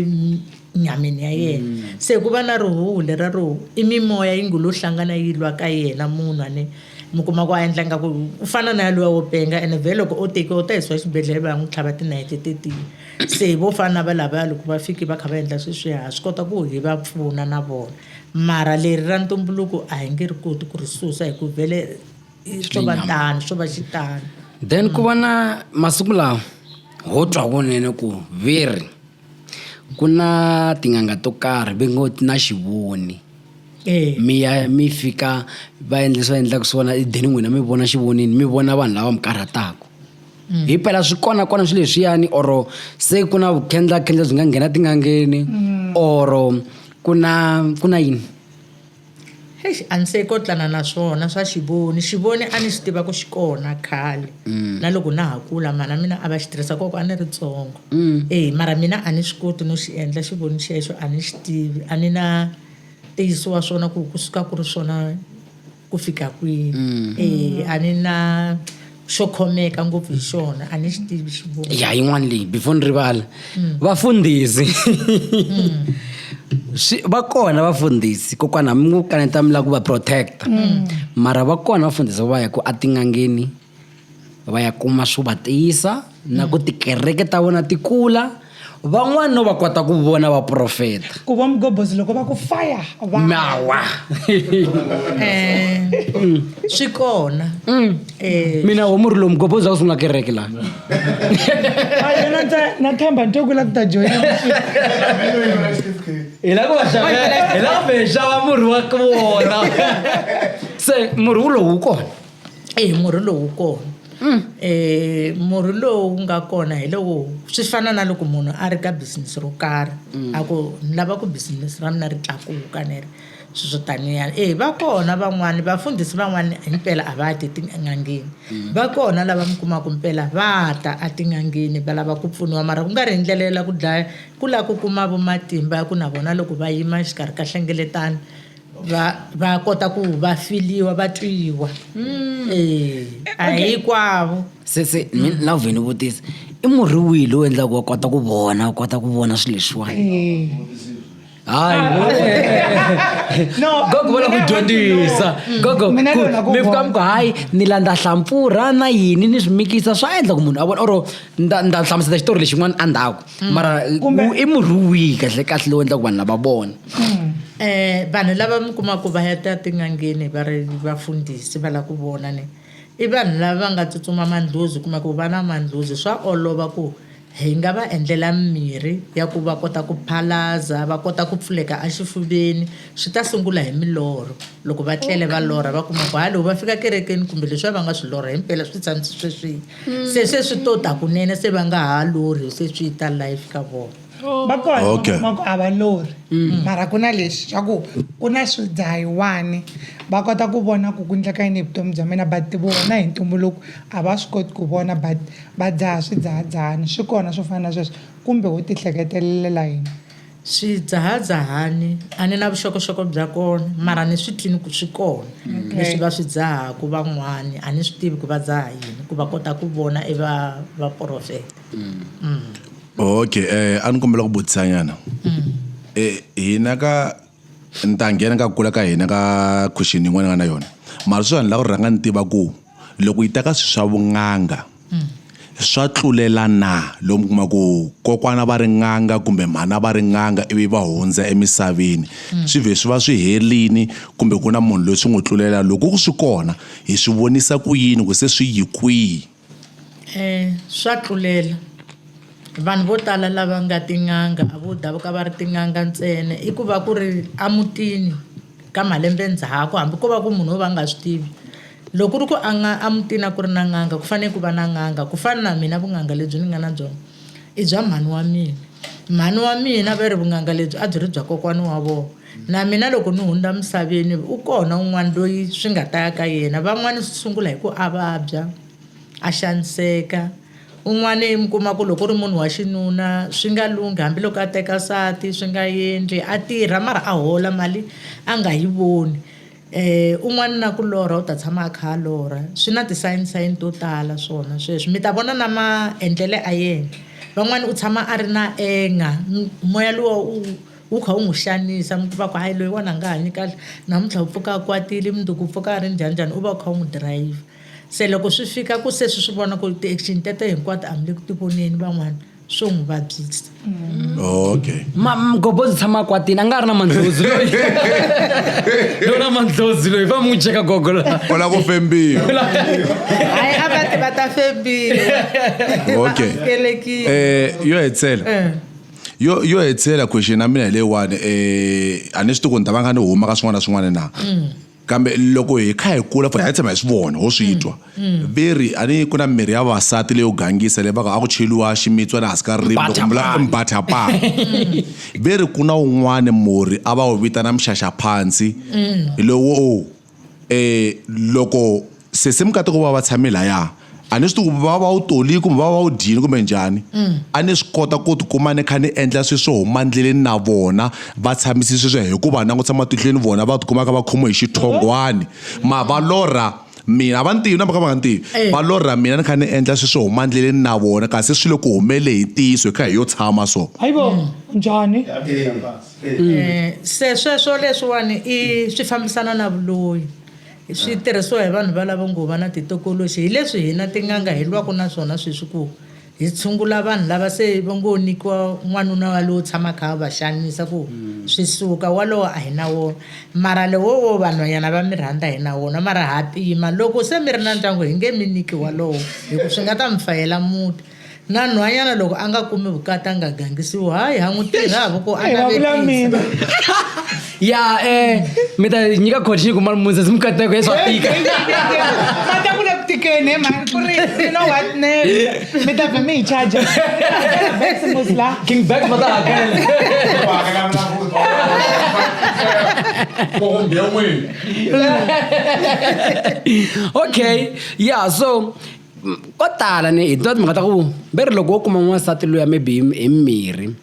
Speaker 1: nyameni ya yena. Se ku va na rihuhu lera ro i mimoya yi ngo lo hlangana yi lwa ka yena munhu, a ni mi kuma ku a endla nga ku u fana na yaloya wo penga. Ene vhele loko o tekiwa u ta yisiwa exibedhlele va ya n'wi tlhava tinayiti tetiya. Se vo fana na va lavaya loko va fiki va kha va endla sweswiya, ha swi kota ku hi va pfuna na vona, mara leri ra ntumbuluko a hi nge ri koti ku ri susa hi ku vhele swo va tano, swo va xitano.
Speaker 2: Then ku va na masiku lawa ho twa kunene ku veri ku na tin'anga to karhi ve ngo ti na xivoni. Mi ya mi fika va endla leswi va endlaka swona, then n'wina mi vona xivonini, mi vona vanhu lava mi karhataka. Hi mpela swi kona kona swilo leswiyani, or se ku na vukhendlakhendla byi nga nghena tin'angeni, or ku na yini?
Speaker 1: Eish, a ni se kotlana na swona swa xivoni. Xivoni a ni xi tiva ku xi kona khale, na loko na ha kula mhana mina a va xi tirhisa koko a ni ri ntsongo. E mara mina a ni swi koti no xi endla xivoni xexo, a ni xi tivi, a ni na ntiyiso wa swona ku kusuka ku ri swona ku fika kwihi. E a ni na xo khomeka ngopfu hi xona, a ni xi tivi xivoni.
Speaker 2: Ya, yin'wana leyi before ni rivala, vafundhisi swi va kona vafundhisi kokwana, mi ngo kaneta mi lava ku va protecta, mara va kona vafundhisi va ya ku atin'angeni va ya kuma swo va tiyisa na ku tikereke ta vona ti kula, van'wani no va kota ku vona vaprofeta.
Speaker 5: Ku va mugobhozi loko va ku fire va
Speaker 2: mawa.
Speaker 1: Swi kona.
Speaker 2: Mina ho murhi lowu mugobhozi wa ku sungula kereke laha.
Speaker 5: Hayi, na na themba ni twe ku la ku ta joyina.
Speaker 2: Hi la ku va xavela, hi la ku ve xava murhi wa vona, se murhi wu lowu wu kona?
Speaker 1: E murhi lowu kona. Murhi lowu nga kona hi lowu, swi fana na loko munhu a ri ka business ro karhi, a ku ni lava ku business ra mina ri tlakuka, ni ri swilo swo taniya. E va kona van'wani vafundhisi, van'wani himpela a va ti tin'angeni. Va kona lava mi kumaka mpela va ta etin'angeni va lava ku pfuniwa, mara ku nga ri hi ndlela yo lava ku dlaya, ku lava ku kuma vo matimba ya ku na vona loko va yima exikarhi ka nhlengeletano va kota ku va filiwa, va twiwa. E a hi hinkwavo.
Speaker 2: Se mina na vhe ni vutisa, i murhi wihi lowu endlaka wa kota ku vona, u kota ku vona swilo leswiwani? Hayi.
Speaker 5: No,
Speaker 2: Gogo va la ku
Speaker 5: mina I want to
Speaker 2: dyondzisa.
Speaker 5: know.
Speaker 2: Gogo,
Speaker 5: Mina
Speaker 2: ku-
Speaker 5: ni lava ku
Speaker 2: mi fika
Speaker 5: vona.
Speaker 2: mi ku hayi ni landza hlampfurha na yini ni swi mikisa swa endla ku munhu a vona oro nda hlamusela xitori lexin'wana endzhaku mara
Speaker 5: Kumbe-
Speaker 2: i murhi wihi kahle kahle lowu endlaku vanhu lava vona.
Speaker 1: Vanhu lava mi kumaka va ya ta tin'angeni va ri vafundhisi va lava ku vona ni i vanhu lava va nga tsutsuma mandlhozi kuma ku va na mandlhozi swa olova ku hi nga va endlela mimirhi ya ku va kota ku phalaza va kota ku pfuleka exifuveni swi ta sungula hi milorho loko va tlele va lorha va kuma ku hayi loko va fika kerekeni kumbe leswiya va nga swi lorha himpela swi tshamise sweswiya se se swi to ta kunene se va nga ha lorhi se swi ta life ka vona.
Speaker 5: Va kona
Speaker 6: Okay.
Speaker 5: va ku a va lorhi mara ku na lexi xa ku ku na swidzahiwani va kota ku vona ku ku endleka yini hi vutomi bya mina but vona hi ntumbuluko a va swi koti ku vona but va dzaha swidzahadzahani swi kona swo fana na sweswo kumbe ho tihleketelela hina.
Speaker 1: Swidzahadzahani a ni na vuxokoxoko bya kona mara ni swi twini ku swi kona leswi va swi dzahaku van'wani a ni swi tivi ku va dzaha yini ku va kota ku vona i va vaprofeta.
Speaker 6: Okay, a ni kombela ku vutisanyana. Hina ka ni ta nghena ka ku kula ka hina ka question yin'wana ni nga na yona mara sweswi ni lava ku rhanga ni tiva ku loko yi ta ka swilo swa vun'anga swa tlulela na lomu kuma ku kokwana va ri n'anga kumbe mhana va ri n'anga ivi va hundza emisaveni swi vhe swi va swi herini kumbe ku na munhu loyi swi n'wi tlulela loko ku swi kona hi swi vonisa ku yini ku se swi yi kwihi.
Speaker 1: Swa tlulela vanhu vo tala lava nga tin'anga a vo davuka va ri tin'anga ntsena i ku va ku ri emutini ka malembe ndzhaku hambi ko va ku munhu wo va nga swi tivi loko ku ri ku a nga emutini a ku ri na n'anga ku fanele ku va na n'anga ku fana na mina vun'anga lebyi ni nga na byona i bya mhani wa mina mhani wa mina va ri vun'anga lebyi a byi ri bya kokwana wa vona na mina loko ni hundza misaveni u kona un'wana loyi swi nga ta ya ka yena van'wani swi sungula hi ku a vabya a xaniseka un'wana mi kuma ku loko u ri munhu wa xinuna swi nga lunghi hambiloko a teka nsati swi nga endli a tirha mara a hola mali a nga yi voni un'wana na ku lorha u ta tshama a kha a lorha swi na ti-sign sign to tala swona sweswo mi ta vona na maendlele a yena van'wani u tshama a ri na anger moya luwa wu kha wu n'wi xanisa mi va ku hayi loyiwani a nga hanyi kahle namuntlha u pfuka a kwatile mundzuku u pfuka a ri njhani njhani u va u kha u n'wi dirayivha se loko swi fika ku se swi swi vona ku ti-action teto hinkwato a mi le ku ti voneni van'wana swo n'wi vabyisa.
Speaker 6: Okay.
Speaker 2: Mgobozi tshama a kwatini a nga ri na mandlhozi loyi loyi na mandlhozi loyi va n'wi cheka gogo la
Speaker 6: U lava ku fembiwa.
Speaker 1: Hayi a va ti va ta fembiwa.
Speaker 6: Okay.
Speaker 1: Va amukelekile.
Speaker 6: Yo hetisela. Yo hetisela question ya mina hi leyiwani a ni swi tivi ku ni ta va ni kha ni huma ka swin'wana na swin'wana na. Kambe loko hi kha hi kula for hi tshama hi swi vona ho swi twa ve ri a ni ku na mirhi ya vavasati leyo gangisa leyi va ka a ku cheliwa ximitswana hansi ka ririmi loko mi mbathapana ve ri ku na wun'wani murhi a va wu vitana mixaxaphansi lowo loko se mikateko va va tshame laya a ni swi tivi ku va va wu toli kumbe va va wu dyini kumbe njhani a ni swi kota ku tikuma ni kha ni endla swilo swo huma ndleleni na vona va tshamise sweswo hikuva langutisa matihlweni vona va tikuma kha va khomiwe hi xithongwani ma va lorha mina a va ni tivi na mhaka va nga ni tivi va lorha mina ni kha ni endla swilo swo huma ndleleni na vona kasi swi le ku humele hi ntiyiso hi kha hi yo tshama so.
Speaker 5: Hayibo njhani?
Speaker 1: Se sweswo leswiwani i swi fambisana na vuloyi swi tirhisiwa hi vanhu valavo ngo va na titokoloxi hi leswi hina tin'anga hi lwaka na swona sweswi ku hi tshungula vanhu lava se va ngo nyikiwa n'wanuna walowo tshama kha a va xanisa ku swi suka walowo a hi na wona mara lowo wo vanhwanyana va mi rhandza hi na wona mara ha pima loko se mi ri na ndyangu hi nge mi nyiki walowo hi ku swi nga ta mi fayela muti na nhwanyana loko a nga kumi vukati a nga gangisiwi hayi ha n'wi tirha voko a navetisa
Speaker 2: ya mi ta nyika condition ku mali mundze mikateko ya swa tika
Speaker 5: ma ta ku le ku tikeni he mhani ku ri you know what ne mi ta vhe mi hi charge Maximus la
Speaker 2: King Back va ta hakela okay yeah so ko tala ni hi twa timhaka ta ku ve ri loko wo kuma n'wansati luya maybe hi mirhi.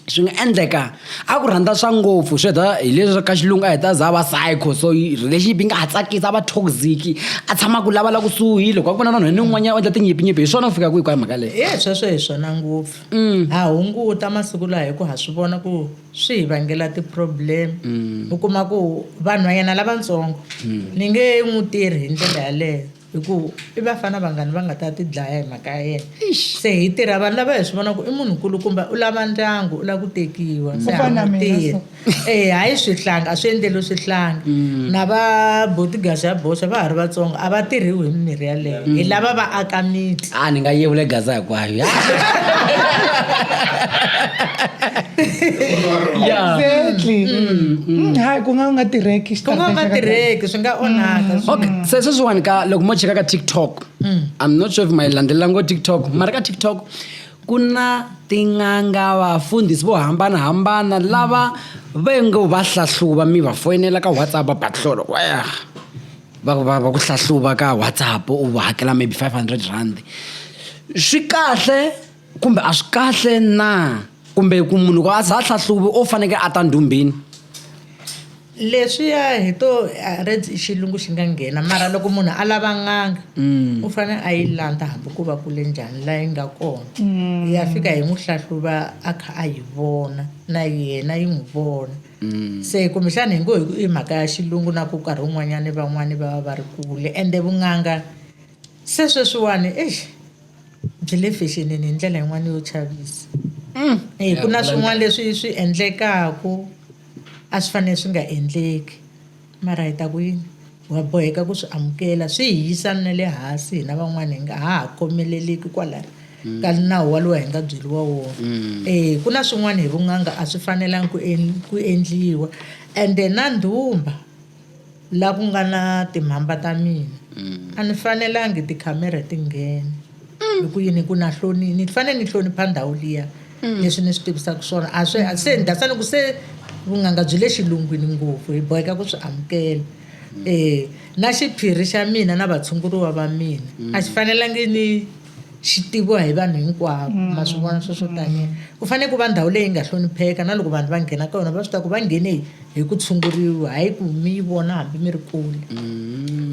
Speaker 2: Swi nga endleka a ku rhandza swa ngopfu swi heta hi leswi ka xilungu a heta za a va psycho, so relationship yi nga ha tsakisi, a va toxic, a tshama ku lava la kusuhi, loko a ku vona na nhwene un'wanyana u endla tinyipinyipi. Hi swona ku fika kwihi kwa mhaka leyi?
Speaker 1: E sweswo hi swona ngopfu. Ha hunguta masiku lawa hi ku ha swi vona ku swi hi vangela ti-problem. U kuma ku vanhwanyana lavatsongo ni nge n'wi tirhi hi ndlela yaleyo, hi ku i vafana vangani va nga ta ti dlaya hi mhaka ya yena. Se hi tirha vanhu lava hi swi vona ku i munhu nkulukumba, u lava ndyangu, u lava ku tekiwa, se
Speaker 5: U fana
Speaker 1: ha
Speaker 5: na
Speaker 1: n'wi
Speaker 5: mina,
Speaker 1: tirhi.
Speaker 5: so.
Speaker 1: E hayi swihlanga a swi endleliwi swihlanga. Na va botigas ya boxa va ha ri vatsongo, a va tirhiwi hi mimirhi yaleyo, hi lava va aka miti.
Speaker 2: A ni nga yevule gaza hinkwayo ya.
Speaker 5: Exactly. Hayi, ku nga u nga tirheki.
Speaker 1: Ku nga nga tirheki, swi nga onhaka.
Speaker 2: Okay, se sweswiwani ka loko mo cheka ka TikTok, I'm not sure if ma yi landzelela ngo TikTok, mara ka TikTok ku na tin'anga, vafundhisi vo hambanahambana lava va ngo va hlahluva, mi va foyinela ka WhatsApp, va batlolo waya va ku hlahluva ka WhatsApp, u va hakela maybe 500 rand. Swi kahle kumbe a swi kahle na? Kumbe ku munhu loko a za a hlahluvi o fanekele a ta ndhumbini?
Speaker 1: Leswiya hi to red i xilungu xi nga nghena, mara loko munhu a lava n'anga u fanele a yi landza hambi ku va kule njhani la yi nga kona. Ya fika hi n'wi hlahluva a kha a yi vona na yena yi n'wi vona. Se kumbexana hi ngo hi ku i mhaka ya xilungu, na ku nkarhi wun'wanyani van'wani va va va ri kule, ende vun'anga se sweswiwani exi byi le fexenini hi ndlela yin'wana yo chavisa. E ku na swin'wana leswi swi endlekaku a swi fanele swi nga endleki, mara hi ta ku yini, wa boheka ku swi amukela, swi hi yisa na le hansi hina van'wana hi nga ha ha khomeleleki kwalaya ka nawu walowo hi nga byeriwa wona. E ku na swin'wana hi vun'anga a swi fanelangi ku endliwa, ende na ndhumba la ku nga na timhamba ta mina a ni fanelangi tikhamera ti nghena. Hi ku yini? Ku na hloni, ni fanele ni hlonipha ndhawu liya. Leswi ni swi tivisaka swona a swi se ni dasa ni ku se vun'anga byi le xilungwini ngopfu, hi boheka ku swi amukela. Na xiphiri xa mina na vatshunguriwa va mina a xi fanelangi ni xi tiviwa hi vanhu hinkwavo. Ma swi vona sweswo? Tanihi ku fanele ku va ndhawu leyi nga hlonipheka, na loko vanhu va nghena ka yona va swi tiva ku va nghene hi ku tshunguriwa, hayi ku mi yi vona hambi mi ri kule.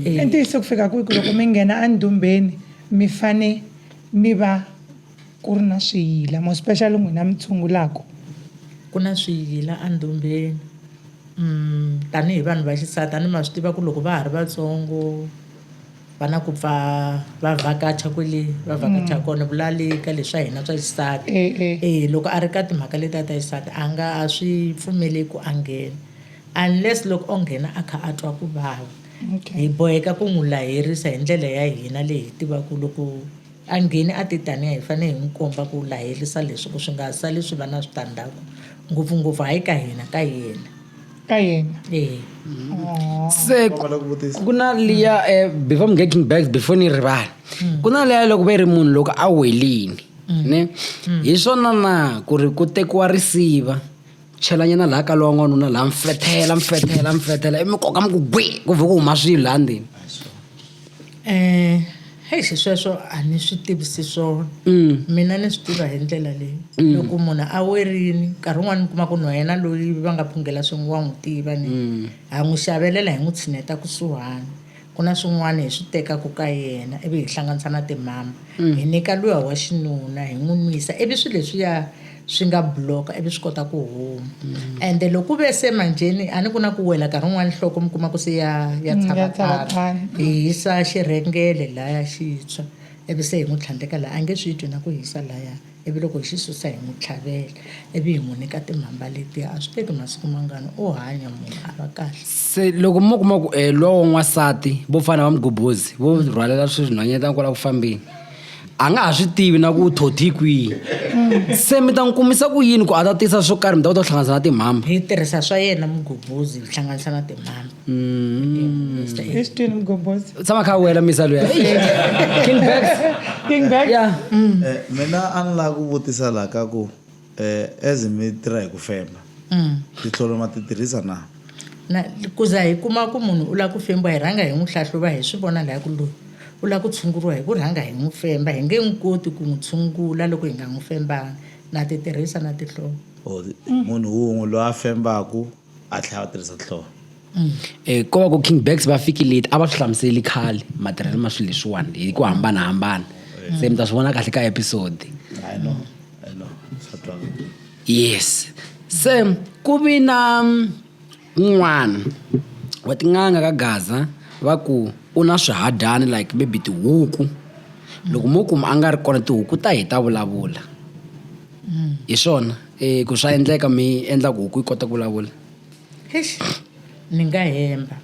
Speaker 5: I ntiyiso ku fika kwihi ku loko mi nghena endumbeni mi fane mi va ku ri na swiyila, more especially n'wina mi tshungulaka?
Speaker 1: Ku na swiyila endumbeni. Tanihi vanhu va xisati a ni ma swi tiva ku loko va ha ri vatsongo va na ku pfa va vhakacha kwele va vhakacha kona, vulali ka leswa hina swa xisati. E loko a ri ka timhaka letiya ta xisati a nga a swi pfumeleki ku a nghena, unless loko o nghena a kha a twa ku vava. Hi boheka ku n'wi laherisa hi ndlela ya hina leyi hi tivaka loko a ngheni a ti taniya, hi fanele hi n'wi komba ku laherisa leswi ku swi nga sali swi va na switandzhaku, ngopfungopfu hayi ka hina, ka yena.
Speaker 5: Ka yena.
Speaker 1: E.
Speaker 2: Se ku na liya, before mi getting back, before ni rivala, ku na liya loko ve ri munhu loko a welini ne, hi swona na ku ri ku tekiwa risiva chelanyana laha ka lowa n'wanuna laha, mfethela mfethela mfethela, i mi koka mi ku gwi, ku vhe ku huma swilo laha ndzeni?
Speaker 1: Hei, xisweswo a ni swi tivisi swona. Mina ni swi tiva hi ndlela leyi, loko munhu a werini nkarhi wun'wani mi kuma ku nhwanyana loyi va nga phungela swin'we wa n'wi tiva, ni ha n'wi xavelela, hi n'wi tshineta kusuhani. Ku na swin'wana hi swi tekaku ka yena ivi hi hlanganisa na timhamba, hi nyika luya wa xinuna, hi n'wi nwisa, ivi swilo leswiya swi nga block-a ivi swi kota ku huma. Ende loko ku ve se manjheni a ni ku na ku wela nkarhi wun'wani nhloko mi kuma ku se ya
Speaker 5: Ya
Speaker 1: tshavatshava,
Speaker 5: tshavatshava.
Speaker 1: hi hisa xirhengele laya xi tshwa, ivi se hi n'wi tlhandleka laha, a nge swi twi na ku hisa laya, ivi loko hi xi susa hi n'wi tlhavela, ivi hi n'wi nyika timhamba letiya, a swi teki masiku mangani o hanya munhu a va kahle.
Speaker 2: Se loko mo kuma ku luwa wa n'wansati vo fana va mugobhozi vo rhwalela swinhwanyetana kwala ku fambeni, a nga ha swi tivi na ku u thothi kwihi, se mi ta n'wi kumisa ku yini ku a ta tisa swo karhi mi ta kota ku hlanganisa na timhamba?
Speaker 1: Hi tirhisa swa yena mugobhozi hi hlanganisa na timhamba.
Speaker 5: I swi twini mugobhozi.
Speaker 2: Tshama kha a wela misa luya King Bags.
Speaker 5: King Bags.
Speaker 2: Ya.
Speaker 7: Mina a ni lava ku vutisa laha ka ku as mi tirha hi ku femba, titlholo ma ti tirhisa na?
Speaker 1: Na ku za hi kuma ku munhu u lava ku fembiwa, hi rhanga hi n'wi hlahluva, hi swi vona laha ku loyi u lava ku tshunguriwa hi ku rhanga hi n'wi femba. Hi nge n'wi koti ku n'wi tshungula loko hi nga n'wi fembanga. Na ti tirhisa na tinhlolo.
Speaker 7: Or munhu wun'we loyi a fembaku a tlhela a tirhisa tinhlolo.
Speaker 2: Ko va ku King Bags va fiki late, a va swi hlamuseli khale matirhelo ma swilo leswiwani hi ku hambanahambana. Se mi ta swi vona kahle ka episode.
Speaker 7: I know, I know. Swa twala.
Speaker 2: Yes. Se ku vi na un'wana wa tin'anga ka Gaza va ku u na swihadyani like maybe tihuku. Loko mo kuma a nga ri kona tihuku ta hi ta vulavula. Hi swona ku swa endleka mi endla ku huku yi kota ku vulavula.
Speaker 1: Eish, ni nga hemba.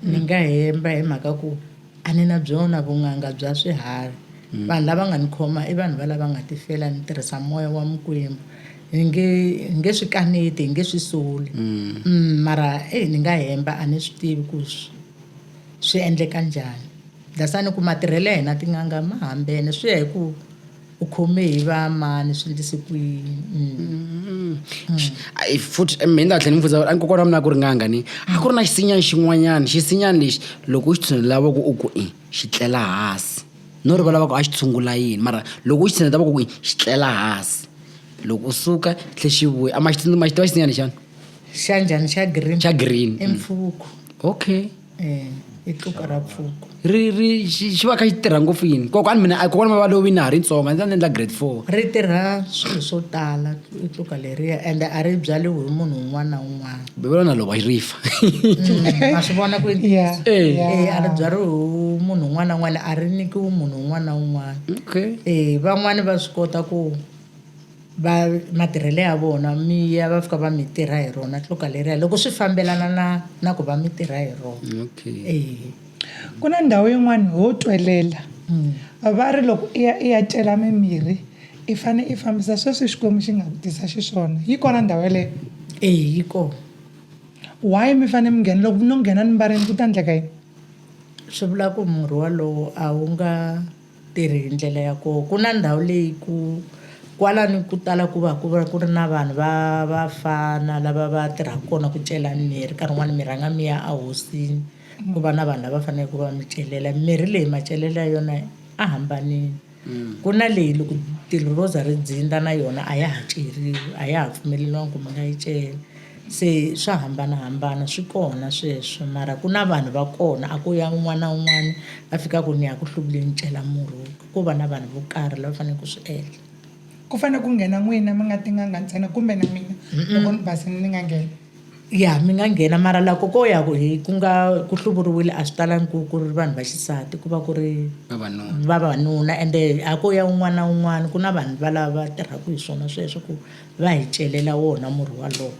Speaker 1: Ni nga hemba hi mhaka ku a ni na byona vun'anga bya swiharhi. Vanhu lava nga ni khoma i vanhu va lava nga tifela ni tirhisa moya wa mikwembu. Ni nge ni nge swi kaneti, hi nge swi soli. Mara e ni nga hemba a ni swi tivi ku swi endleka njhani. That's why ni ku matirhelo ya hina tin'anga ma hambene swi ya hi ku u khome hi va mani swi endlise ku yini.
Speaker 2: Ai, futhi mina ni ta tlhela ni vutisa a kokwana wa mina a ku ri n'anga ni a ku ri na xisinyani xin'wanyana xisinyani lexi loko u xi tshunela voko u ku i xi tlela hansi no rivala va ku a xi tshungula yini mara loko u xi tshuneta voko ku i xi tlela hansi loko u suka tlhe xi vuya a ma xi ma xi tiva xisinyani xana
Speaker 1: Xa njhani xa green?
Speaker 2: Xa green.
Speaker 1: I mpfuku.
Speaker 2: Okay.
Speaker 1: I tluka ra pfuku.
Speaker 2: Ri ri xi xi va kha xi tirha ngopfu yini? Kokwani mina a kokwana va lovi na ha ri ntsongo a ndzi ta ni endla grade 4.
Speaker 1: Ri tirha swilo swo tala i tluka leriya ende a ri byaliwi hi munhu un'wana na un'wana.
Speaker 2: Bebela na lova ri fa.
Speaker 1: Ma swi vona ku
Speaker 5: Yeah.
Speaker 2: Eh.
Speaker 1: A ri byariwi hi munhu un'wana na un'wana a ri nyikiwi munhu un'wana na un'wana.
Speaker 2: Okay.
Speaker 1: Van'wani va swi kota ku va matirhelo ya vona mi ya va fika va mi tirha hi rona tluka leriya loko swi fambelana na na ku va mi tirha hi rona.
Speaker 2: Okay.
Speaker 5: Ku na ndhawu yin'wana ho twelela va ri loko i ya i ya cela mimirhi i fane i fambisa sweswi Xikwembu xi nga ku tisa xiswona yi kona ndhawu yeleyo.
Speaker 1: Eya yi kona.
Speaker 5: Why mi fane mi nghena loko no nghena ni mbarile ku ta endleka yini?
Speaker 1: Swi vula ku murhi walowo a wu nga tirhi hi ndlela ya koho. Ku na ndhawu leyi ku kwalano ku tala ku va ku va ku ri na vanhu va vafana lava va tirhaka kona ku cela mirhi nkarhi wun'wani mi rhanga mi ya ehosini ku va na vanhu lava faneleke ku va mi celela. Mirhi leyi macelelo ya yona a hambanile. Ku na leyi loko tilo ro za ri dzindza na yona a ya ha ceriwi a ya ha pfumeleriwangi ku mi nga yi cela. Se swa hambanahambana swi kona sweswo mara ku na vanhu va kona a ko ya un'wana na un'wana a fika a ku ni ya ku hluvuleni ni cela murhi ko va na vanhu vo karhi lava faneleke ku swi endla.
Speaker 5: Ku fanele ku nghena n'wina mi nga tin'anga ntsena kumbe na mina loko ni basile ni nga nghena?
Speaker 1: Ya mi nga nghena mara loko ko ya ku hi ku nga ku hluvuriwile a swi talangi ku ku ri vanhu va xisati ku va ku ri
Speaker 2: Vavanuna.
Speaker 1: vavanuna ende a ko ya un'wana na un'wana ku na vanhu va lava tirhaka hi swona sweswo ku va hi celela wona murhi walowo.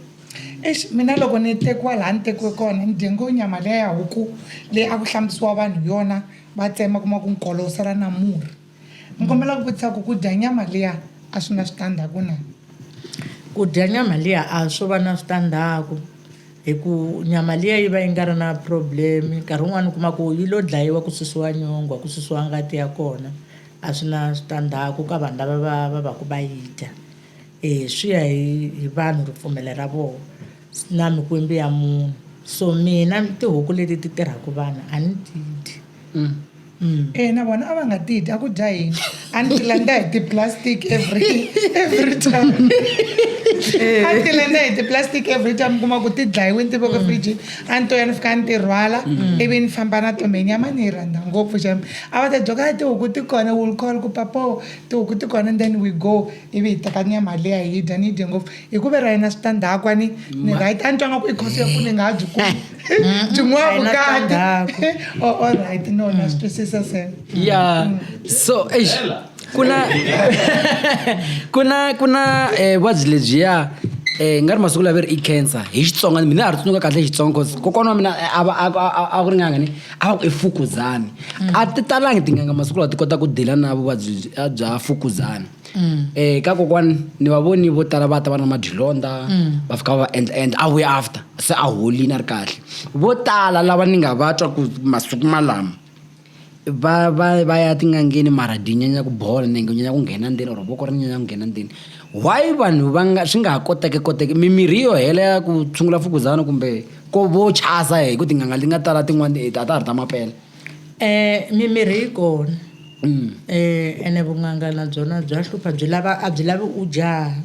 Speaker 5: Eish mina loko ni tekiwa laha ni tekiwe kona ni dye ngo nyama liya ya huku leyi a ku hlambisiwa vanhu hi yona va tsema kuma ku nkolo wu sala na murhi ni kombela ku vutisa ku ku dya nyama liya a swi na switandzhaku na?
Speaker 1: Ku dya nyama liya a swo va na switandzhaku hi ku nyama liya yi va yi nga ri na problem nkarhi wun'wani u kuma ku yi lo dlayiwa ku susiwa nyongwa ku susiwa ngati ya kona a swi na switandzhaku ka vanhu lava va va va ku va yi dya. E swi ya hi hi vanhu ripfumelo ra vona na mikwembu ya munhu so mina tihuku leti ti tirhaka vanhu a ni ti dyi.
Speaker 5: E na vona a va nga ti dyi a ku dya hina a ni ti landza hi ti-plastic every every time a ni ti landza hi ti-plastic every time kuma ku ti dlayiwini ti veke fridge a ni to ya ni fika ni ti rhwala ivi ni famba na to me nyama ni yi rhandza ngopfu xem a va ta dyoka tihuku ti kona will call ku papo tihuku ti kona and then we go ivi hi teka nyama liya hi dya ni yi dye ngopfu hi ku ve ra yena switandzhaku a ni ni right a ni twa nga ku i khosi ya ku ni nga ha byi kumi byin'wana
Speaker 1: A yi na
Speaker 5: vukati
Speaker 1: switandzhaku.
Speaker 5: oh, all right no na swi twisisa se
Speaker 2: ya so eish ku na ku na ku na vuvabyi lebyiya nga ri masiku lawa ve ri i cancer hi Xitsonga mina a ha ri tsundzuka kahle hi Xitsonga cause kokwana wa mina a va a ku ri n'anga ni a va ku i fukuzani a ti talangi tin'anga masiku lawa ti kota ku deal-a na vuvabyi bya fukuzani. Ka kokwani ni va voni vo tala va ta va na madilonda va fika va va endla endla a vuya after se a holini a ri kahle vo tala lava ni nga va twa ku masiku malama va va va ya tin'angeni mara dyi nyanya ku bola nenge wu nyanya ku nghena ndzeni or voko ri nyanya ku nghena ndzeni why vanhu va nga swi nga ha koteki koteki mimirhi yo hela ya ku tshungula mfukuzana kumbe ko vo chasa hi ku tin'anga ti nga tala tin'wani a ta ha ri ta mampela.
Speaker 1: Mimirhi yi kona. Ene vun'anga na byona bya hlupha byi lava a byi lavi u jaha.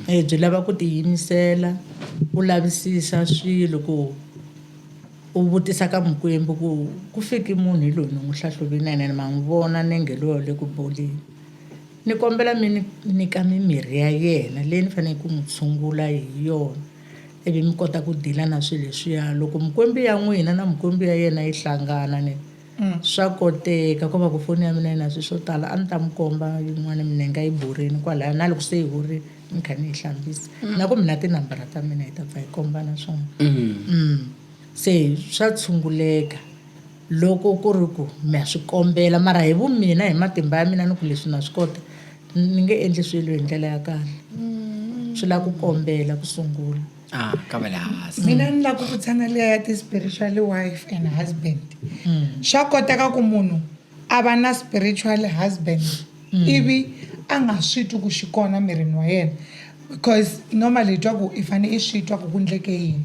Speaker 1: Byi lava ku tiyimisela u lavisisa swilo ku u vutisa ka mikwembu ku ku fiki munhu hi loyi ni n'wi hlahluvini na yena ma n'wi vona nenge loyi wa le ku boleni. Ni kombela mi ni nyika mimirhi ya yena leyi ni faneleke ku n'wi tshungula hi yona ivi mi kota ku deal-a na swilo leswiya. Loko mikwembu ya n'wina na mikwembu ya yena yi hlangana ni swa koteka ko va ku foni ya mina yi na swilo swo tala a ni ta mi komba yin'wana minenge a yi borini kwalaya na loko se yi horile ni kha ni yi hlambisa na ku mina tinambara ta mina hi ta pfa hi kombana swona. Se swa tshunguleka loko ku ri ku ma swi kombela mara hi vumina hi matimba ya mina ni ku leswi na swi kota ni nge endli swilo hi ndlela ya kahle swi lava ku kombela ku sungula.
Speaker 2: Ah, ka va le hansi.
Speaker 5: Mina ni lava ku vutisa na liya ya ti-spiritual wife and husband. Swa koteka ku munhu a va na spiritual husband ivi a nga swi twi ku xi kona mirini wa yena because normally hi twa ku i fane i swi twa ku ku ndleke yini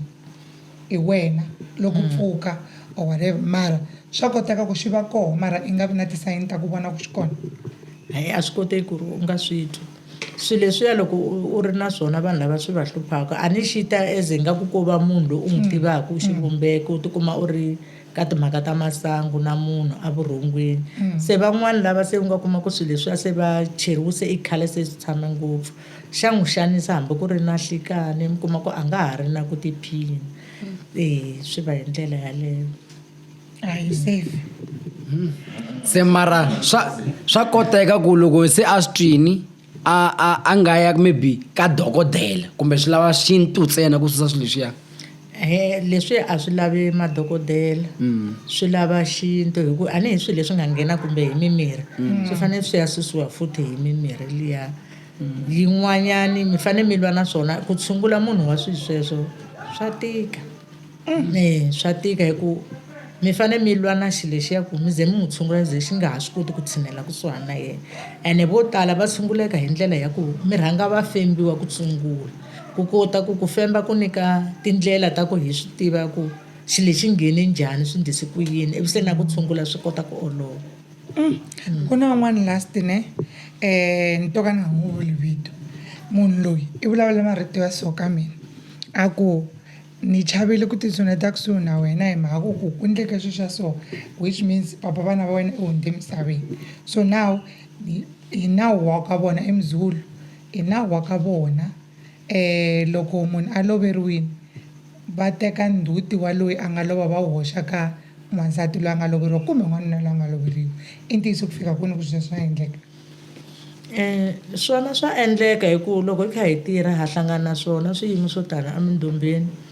Speaker 5: hi wena loko u pfuka or whatever mara swa koteka ku xi va koho mara i nga vi na ti-sign ta ku vona ku xi kona.
Speaker 1: Hayi a swi koteki ku ri u nga swi twi. Swilo leswiya loko u ri na swona vanhu lava swi va hluphaka a ni xi ta as ingaku ko va munhu loyi u n'wi tivaka xivumbeko u tikuma u ri ka timhaka ta masangu na munhu evurhongweni se van'wani lava se u nga kuma ku swilo leswiya se va cheriwe se i khale se swi tshame ngopfu xa n'wi xanisa hambi ku ri na nhlikani mi kuma ku a nga ha ri na ku tiphina e swi va hi ndlela yaleyo.
Speaker 5: A yi safe.
Speaker 2: Se mara swa swa koteka ku loko se a swi twini a a a nga ya maybe ka dokodela kumbe swi lava xintu ntsena ku susa swilo leswiya.
Speaker 1: He leswi a swi lavi madokodela swi lava xintu hi ku a ni hi swilo leswi nga nghena kumbe hi mimirhi swi fanele swi ya susiwa futhi hi mimirhi liya yin'wanyani mi fanele mi lwa na swona ku tshungula munhu wa swilo sweswo swa tika. E swa tika hi ku mi fanele mi lwa na xilo lexiya ku mi ze mi n'wi tshungula ze xi nga ha swi koti ku tshinela kusuhani na yena ene vo tala va tshunguleka hi ndlela ya ku mi rhanga va fembiwa ku tshungula ku kota ku ku femba ku nyika tindlela ta ku hi swi tiva ku xilo lexi nghene njhani swi ndlise ku yini ivi se na ku tshungula swi kota ku olova.
Speaker 5: Ku na un'wana last ne ni to ka ni nga n'wi vuli vito munhu loyi i vulavula marito ya so ka mina a ku. Ni chavile ku titsoneta kusuhi na wena hi mhaka ku ku ku ndleke swilo swa so which means papa vana va wena i hundze emisaveni so now hi nawu wa ka vona i Muzulu i nawu wa ka vona loko munhu a loveriwini va teka ndzhuti wa loyi a nga lova va wu hoxa ka n'wansati loyi a nga loveriwa kumbe n'wanuna loyi a nga loveriwa i ntiyiso ku fika kwini ku sweswo swa endleka.
Speaker 1: Swona swa endleka hi ku loko hi kha hi tirha ha hlangana na swona swiyimo swo tala emindyangwini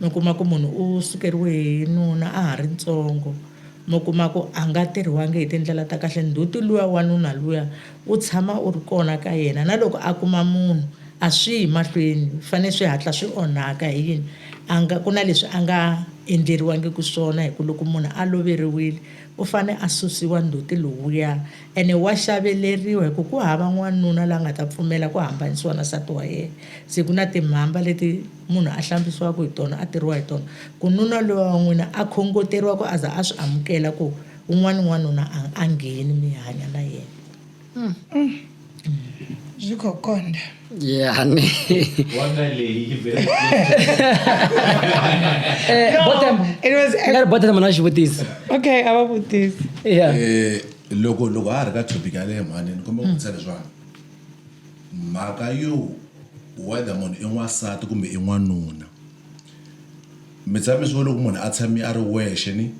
Speaker 1: mi kuma ku munhu u sukeriwe hi nuna a ha ri ntsongo mi kuma ku a nga tirhiwangi hi tindlela ta kahle ndzhuti luya wa nuna luya wu tshama wu ri kona ka yena na loko a kuma munhu a swi yi mahlweni fanele swi hatla swi onhaka hi yini a nga ku na leswi a nga endleriwangiki swona hi ku loko munhu a loveriwile u fane a susiwa ndzhuti lowuya. Ene wa xaveleriwa hi ku ku hava n'wanuna la nga ta pfumela ku hambanisiwa na nsati wa yena. Se ku na timhamba leti munhu a hlambisiwaka hi tona, a tirhiwa hi tona, ku nuna luya wa n'wina a khongoteriwa ku a za a swi amukela ku un'wana n'wanuna a a ngheni mi hanya na yena.
Speaker 5: Zwi khou konda.
Speaker 2: Yeah, ne.
Speaker 7: Wanga leyi very
Speaker 2: Eh,
Speaker 5: No,
Speaker 2: Botemba.
Speaker 5: it was
Speaker 2: Nga ri Botemba na xivutiso.
Speaker 5: okay a va vutisi.
Speaker 2: Yeah.
Speaker 6: Eh, loko loko ha ha ri ka topic yaleyo mhani ni kombela ku vutisa leswiwani mhaka yo whether munhu i n'wansati kumbe i n'wanuna mi tshame swi loko munhu a tshame a ri wexe ni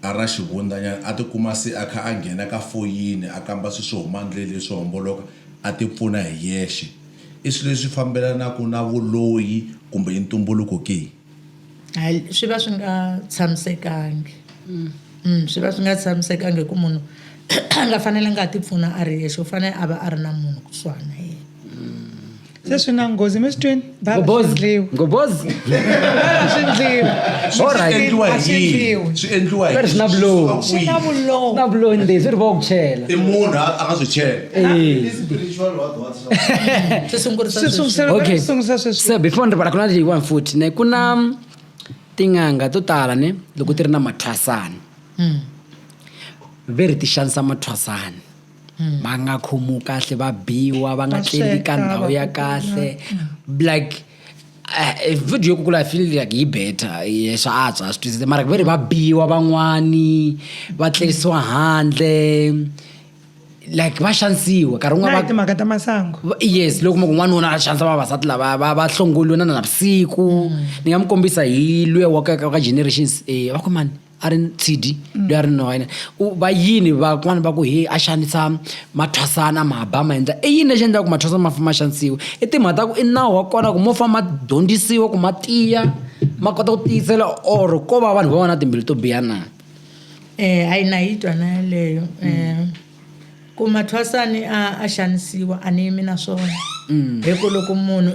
Speaker 6: a ra xivundzanyana a tikuma se a kha a nghena ka foyini a kamba swilo swo huma ndleleni swo homboloka a ti pfuna hi yexe i swilo leswi fambelanaka na vuloyi kumbe i ntumbuluko ke?
Speaker 1: Hayi swi va swi nga tshamisekangi swi va swi nga tshamisekangi hi ku munhu a nga fanelanga a ti pfuna a ri yexe u fanele a va a ri na munhu kusuhani na yena.
Speaker 5: Se swi na nghozi mi swi twini va ri swi
Speaker 2: Ngobozi.
Speaker 5: ndliwi
Speaker 2: Ngobozi.
Speaker 5: va ri swi ndliwi
Speaker 2: All right.
Speaker 6: Swi endliwa
Speaker 5: A
Speaker 6: hi
Speaker 5: swi
Speaker 6: yini?
Speaker 5: endliwi.
Speaker 6: Swi endliwa hi
Speaker 2: Ve ri swi na vuloyi.
Speaker 5: swi na vuloyi
Speaker 2: Na vuloyi ndzeni swi ri vo ku chela.
Speaker 6: I munhu a a nga swi chela.
Speaker 2: Eh.
Speaker 7: spiritual what what swa
Speaker 1: Swi sungurisa
Speaker 5: swi
Speaker 1: sweswi.
Speaker 5: sungisela
Speaker 2: Okay.
Speaker 5: swi sungurisa sweswi
Speaker 2: Se before ni rivala ku na leyiwani futhi ne ku na tin'anga to tala ne loko ti ri na mathwasana. Ve ri ti xanisa mathwasani va nga khomiwi kahle, va biwa, va nga
Speaker 5: Va
Speaker 2: tleli ka
Speaker 5: sweka,
Speaker 2: ndhawu
Speaker 5: va
Speaker 2: ya
Speaker 5: kukula.
Speaker 2: Kahle. Like video yo kukula, I feel like yi better. Swa antswa, swi twisisa, mara ve ri va biwa van'wani, va tlerisiwa handle, like va xanisiwa nkarhi
Speaker 5: Na
Speaker 2: wun'wana.
Speaker 5: hi timhaka ta masangu.
Speaker 2: Yes, loko kuma ku n'wanuna a xanisa vavasati lava va hlongoliwa na navusiku. Ni nga mi kombisa hi luya wa ka Generations, va ku mani a ri tshidi loyi a ri nuna wa yena. Va yini van'wana va ku he a xanisa mathwasana, ma ba, ma endla i yini lexi endlaka ku mathwasana ma fa ma xanisiwa? I timhaka ta ku i nawu wa kona ku mo fa ma dyondzisiwa ku ma tiya, ma kota ku tiyisela, or ko va vanhu va va na timbilu to biha na?
Speaker 1: A yi na yi twa na yeleyo. Ku mathwasani a xanisiwa, a ni yimi na swona, hi ku loko munhu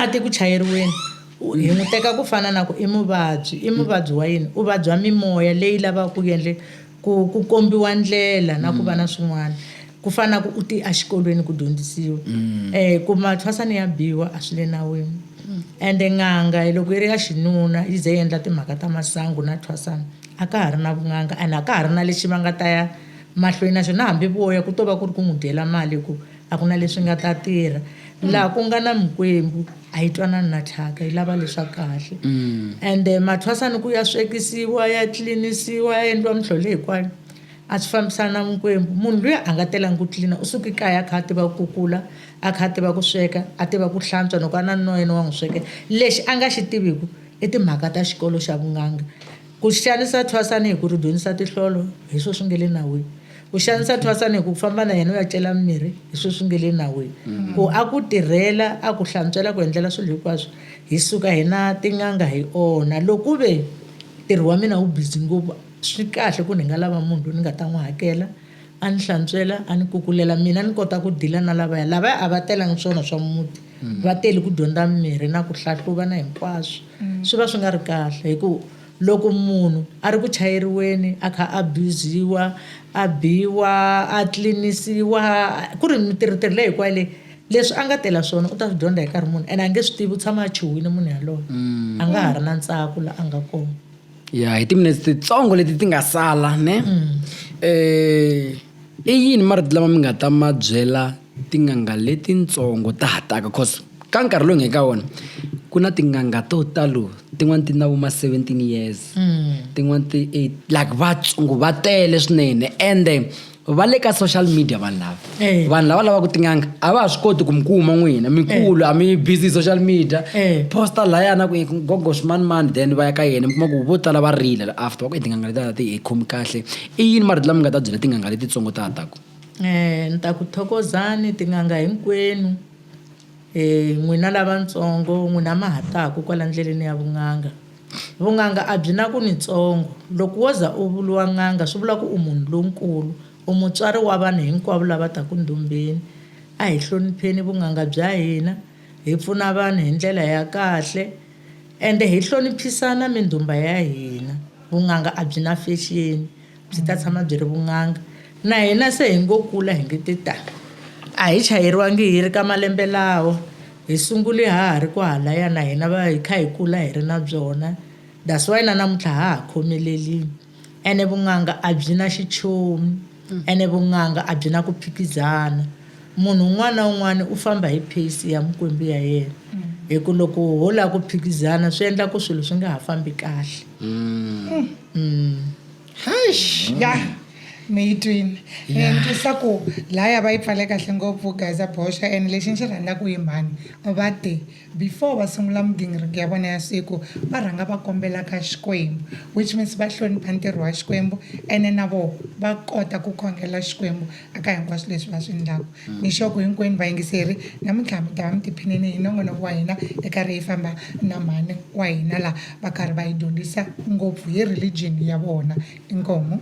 Speaker 1: a ti ku chayeriweni, hi n'wi teka ku fana na ku i muvabyi. I muvabyi wa yini? U vabya mimoya leyi lavaka ku endle ku kombiwa ndlela na ku va na swin'wana, ku fana na ku u ti exikolweni ku dyondzisiwa. Ku mathwasani ya biwa, a swi le nawini. Ende n'anga loko yi ri ya xinuna yi ze yi endla timhaka ta masangu na thwasana, a ka ha ri na vun'anga, and a ka ha ri na lexi va nga ta ya mahlweni na xona. Hambi voya ku to va ku ri ku n'wi dyela mali, ku a ku na leswi nga ta tirha. Laha ku nga na mikwembu a yi twanani na thyaka, yi lava leswa kahle. Ende mathwasani ku ya swekisiwa, ya tlilinisiwa, ya endliwa mihlolo hinkwayo, a swi fambisana na mikwembu. Munhu luya a nga telangi ku tlilina, u suke kaya a kha a tiva ku kukula, a kha a tiva ku sweka, a tiva ku hlantswa, loko a na nuna wa yena wa n'wi swekela. Lexi a nga xi tiviku i timhaka ta xikolo xa vun'anga. Ku xanisa thwasani hi ku ri dyondzisa tihlolo, hi swo swi nge le nawini. Ku xanisa thwasani hi ku famba na yena u ya cela mimirhi, hi swo swi nge le nawini. Ku a ku tirhela, a ku hlantswela, ku endlela swilo hinkwaswo, hi suka hina tin'anga hi onha. Loko ku ve ntirho wa mina wu busy ngopfu, swi kahle ku ni nga lava munhu loyi ni nga ta n'wi hakela a ni hlantswela, a ni kukulela, mina ni kota ku dila na lavaya. Lavaya a va telangi swona swa muti, va tele ku dyondza mimirhi na ku hlahluva na hinkwaswo. Swi va swi nga ri kahle, hi ku loko munhu a ri ku chayeriweni, a kha a abusiwa, a biwa, a tlilinisiwa, ku ri mitirhotirho leyi hinkwayo leyi, leswi a nga tela swona u ta swi dyondza hi nkarhi muni? Ene a nge swi tivi, u tshama a chuhile munhu yaloye, a nga ha ri na ntsako la a nga kona.
Speaker 2: Ya, hi timinetse titsongo leti ti nga sala ne, i yini marito lama mi nga ta ma byela tin'anga letitsongo ta ha taka? Cause ka nkarhi lowu hi nga ka wona, ku na tin'anga to talo, tin'wani ti na vo ma 17 years, tin'wani ti 8, like vatsongo va tele swinene, ende va le ka social media vanhu lava. Vanhu lava lavaka tin'anga a va ha swi koti ku mi kuma n'wina mikulu, a mi busy social media. Posta layana ku gogo swimanimani, then va ya ka yena, mi kuma ku vo tala va rila after, va ku i tin'anga leti a ti hi khomi kahle. I yini marito lama mi nga ta byela tin'anga letitsongo ta ha taku?
Speaker 1: Ni ta ku thokozani tin'anga hinkwenu, n'wina lavatsongo, n'wina ma ha taku kwala ndleleni ya vun'anga. Vun'anga a byi na ku nitsongo. Loko wo za u vuriwa n'anga swi vula ku u munhu lonkulu, u mutswari wa vanhu hinkwavo lava taka ndhumbini. A hi hlonipheni vun'anga bya hina, hi pfuna vanhu hi ndlela ya kahle ende hi hloniphisana mindhumba ya hina. Vun'anga a byi na fexeni, byi ta tshama byi ri vun'anga. Na hina se hi ngo kula hi nge te ta, a hi chayeriwangi hi ri ka malembe lawa, hi sungule ha ha ri kwahalaya, na hina va hi kha hi kula hi ri na byona. That's why na namuntlha ha ha khomelelini. Ene vun'anga a byi na xichomi, ene vun'anga a byi na ku phikizana. Munhu un'wana na un'wana u famba hi pace ya mikwembu ya yena, hi ku loko ho lava ku phikizana swi endla ku swilo swi nga ha fambi kahle.
Speaker 5: Ya, mi yi twini. Ni twisa ku laya va yi pfale kahle ngopfu Gaza Boxa. And lexi ni xi rhandzaka hi mhani, va te before va sungula migingiriko ya vona ya siku, va rhanga va kombela ka Xikwembu, which means va hlonipha ntirho wa Xikwembu, ene na voho va kota ku khongela Xikwembu aka hinkwaswo leswi va swi endlaka. Ni sure ku hinkwenu vayingiseri namuntlha mi ta va mi tiphinini hi nongonoko wa hina, hi karhi hi famba na mhani wa hina la, va karhi va hi dyondzisa ngopfu hi religion ya vona. Inkomu.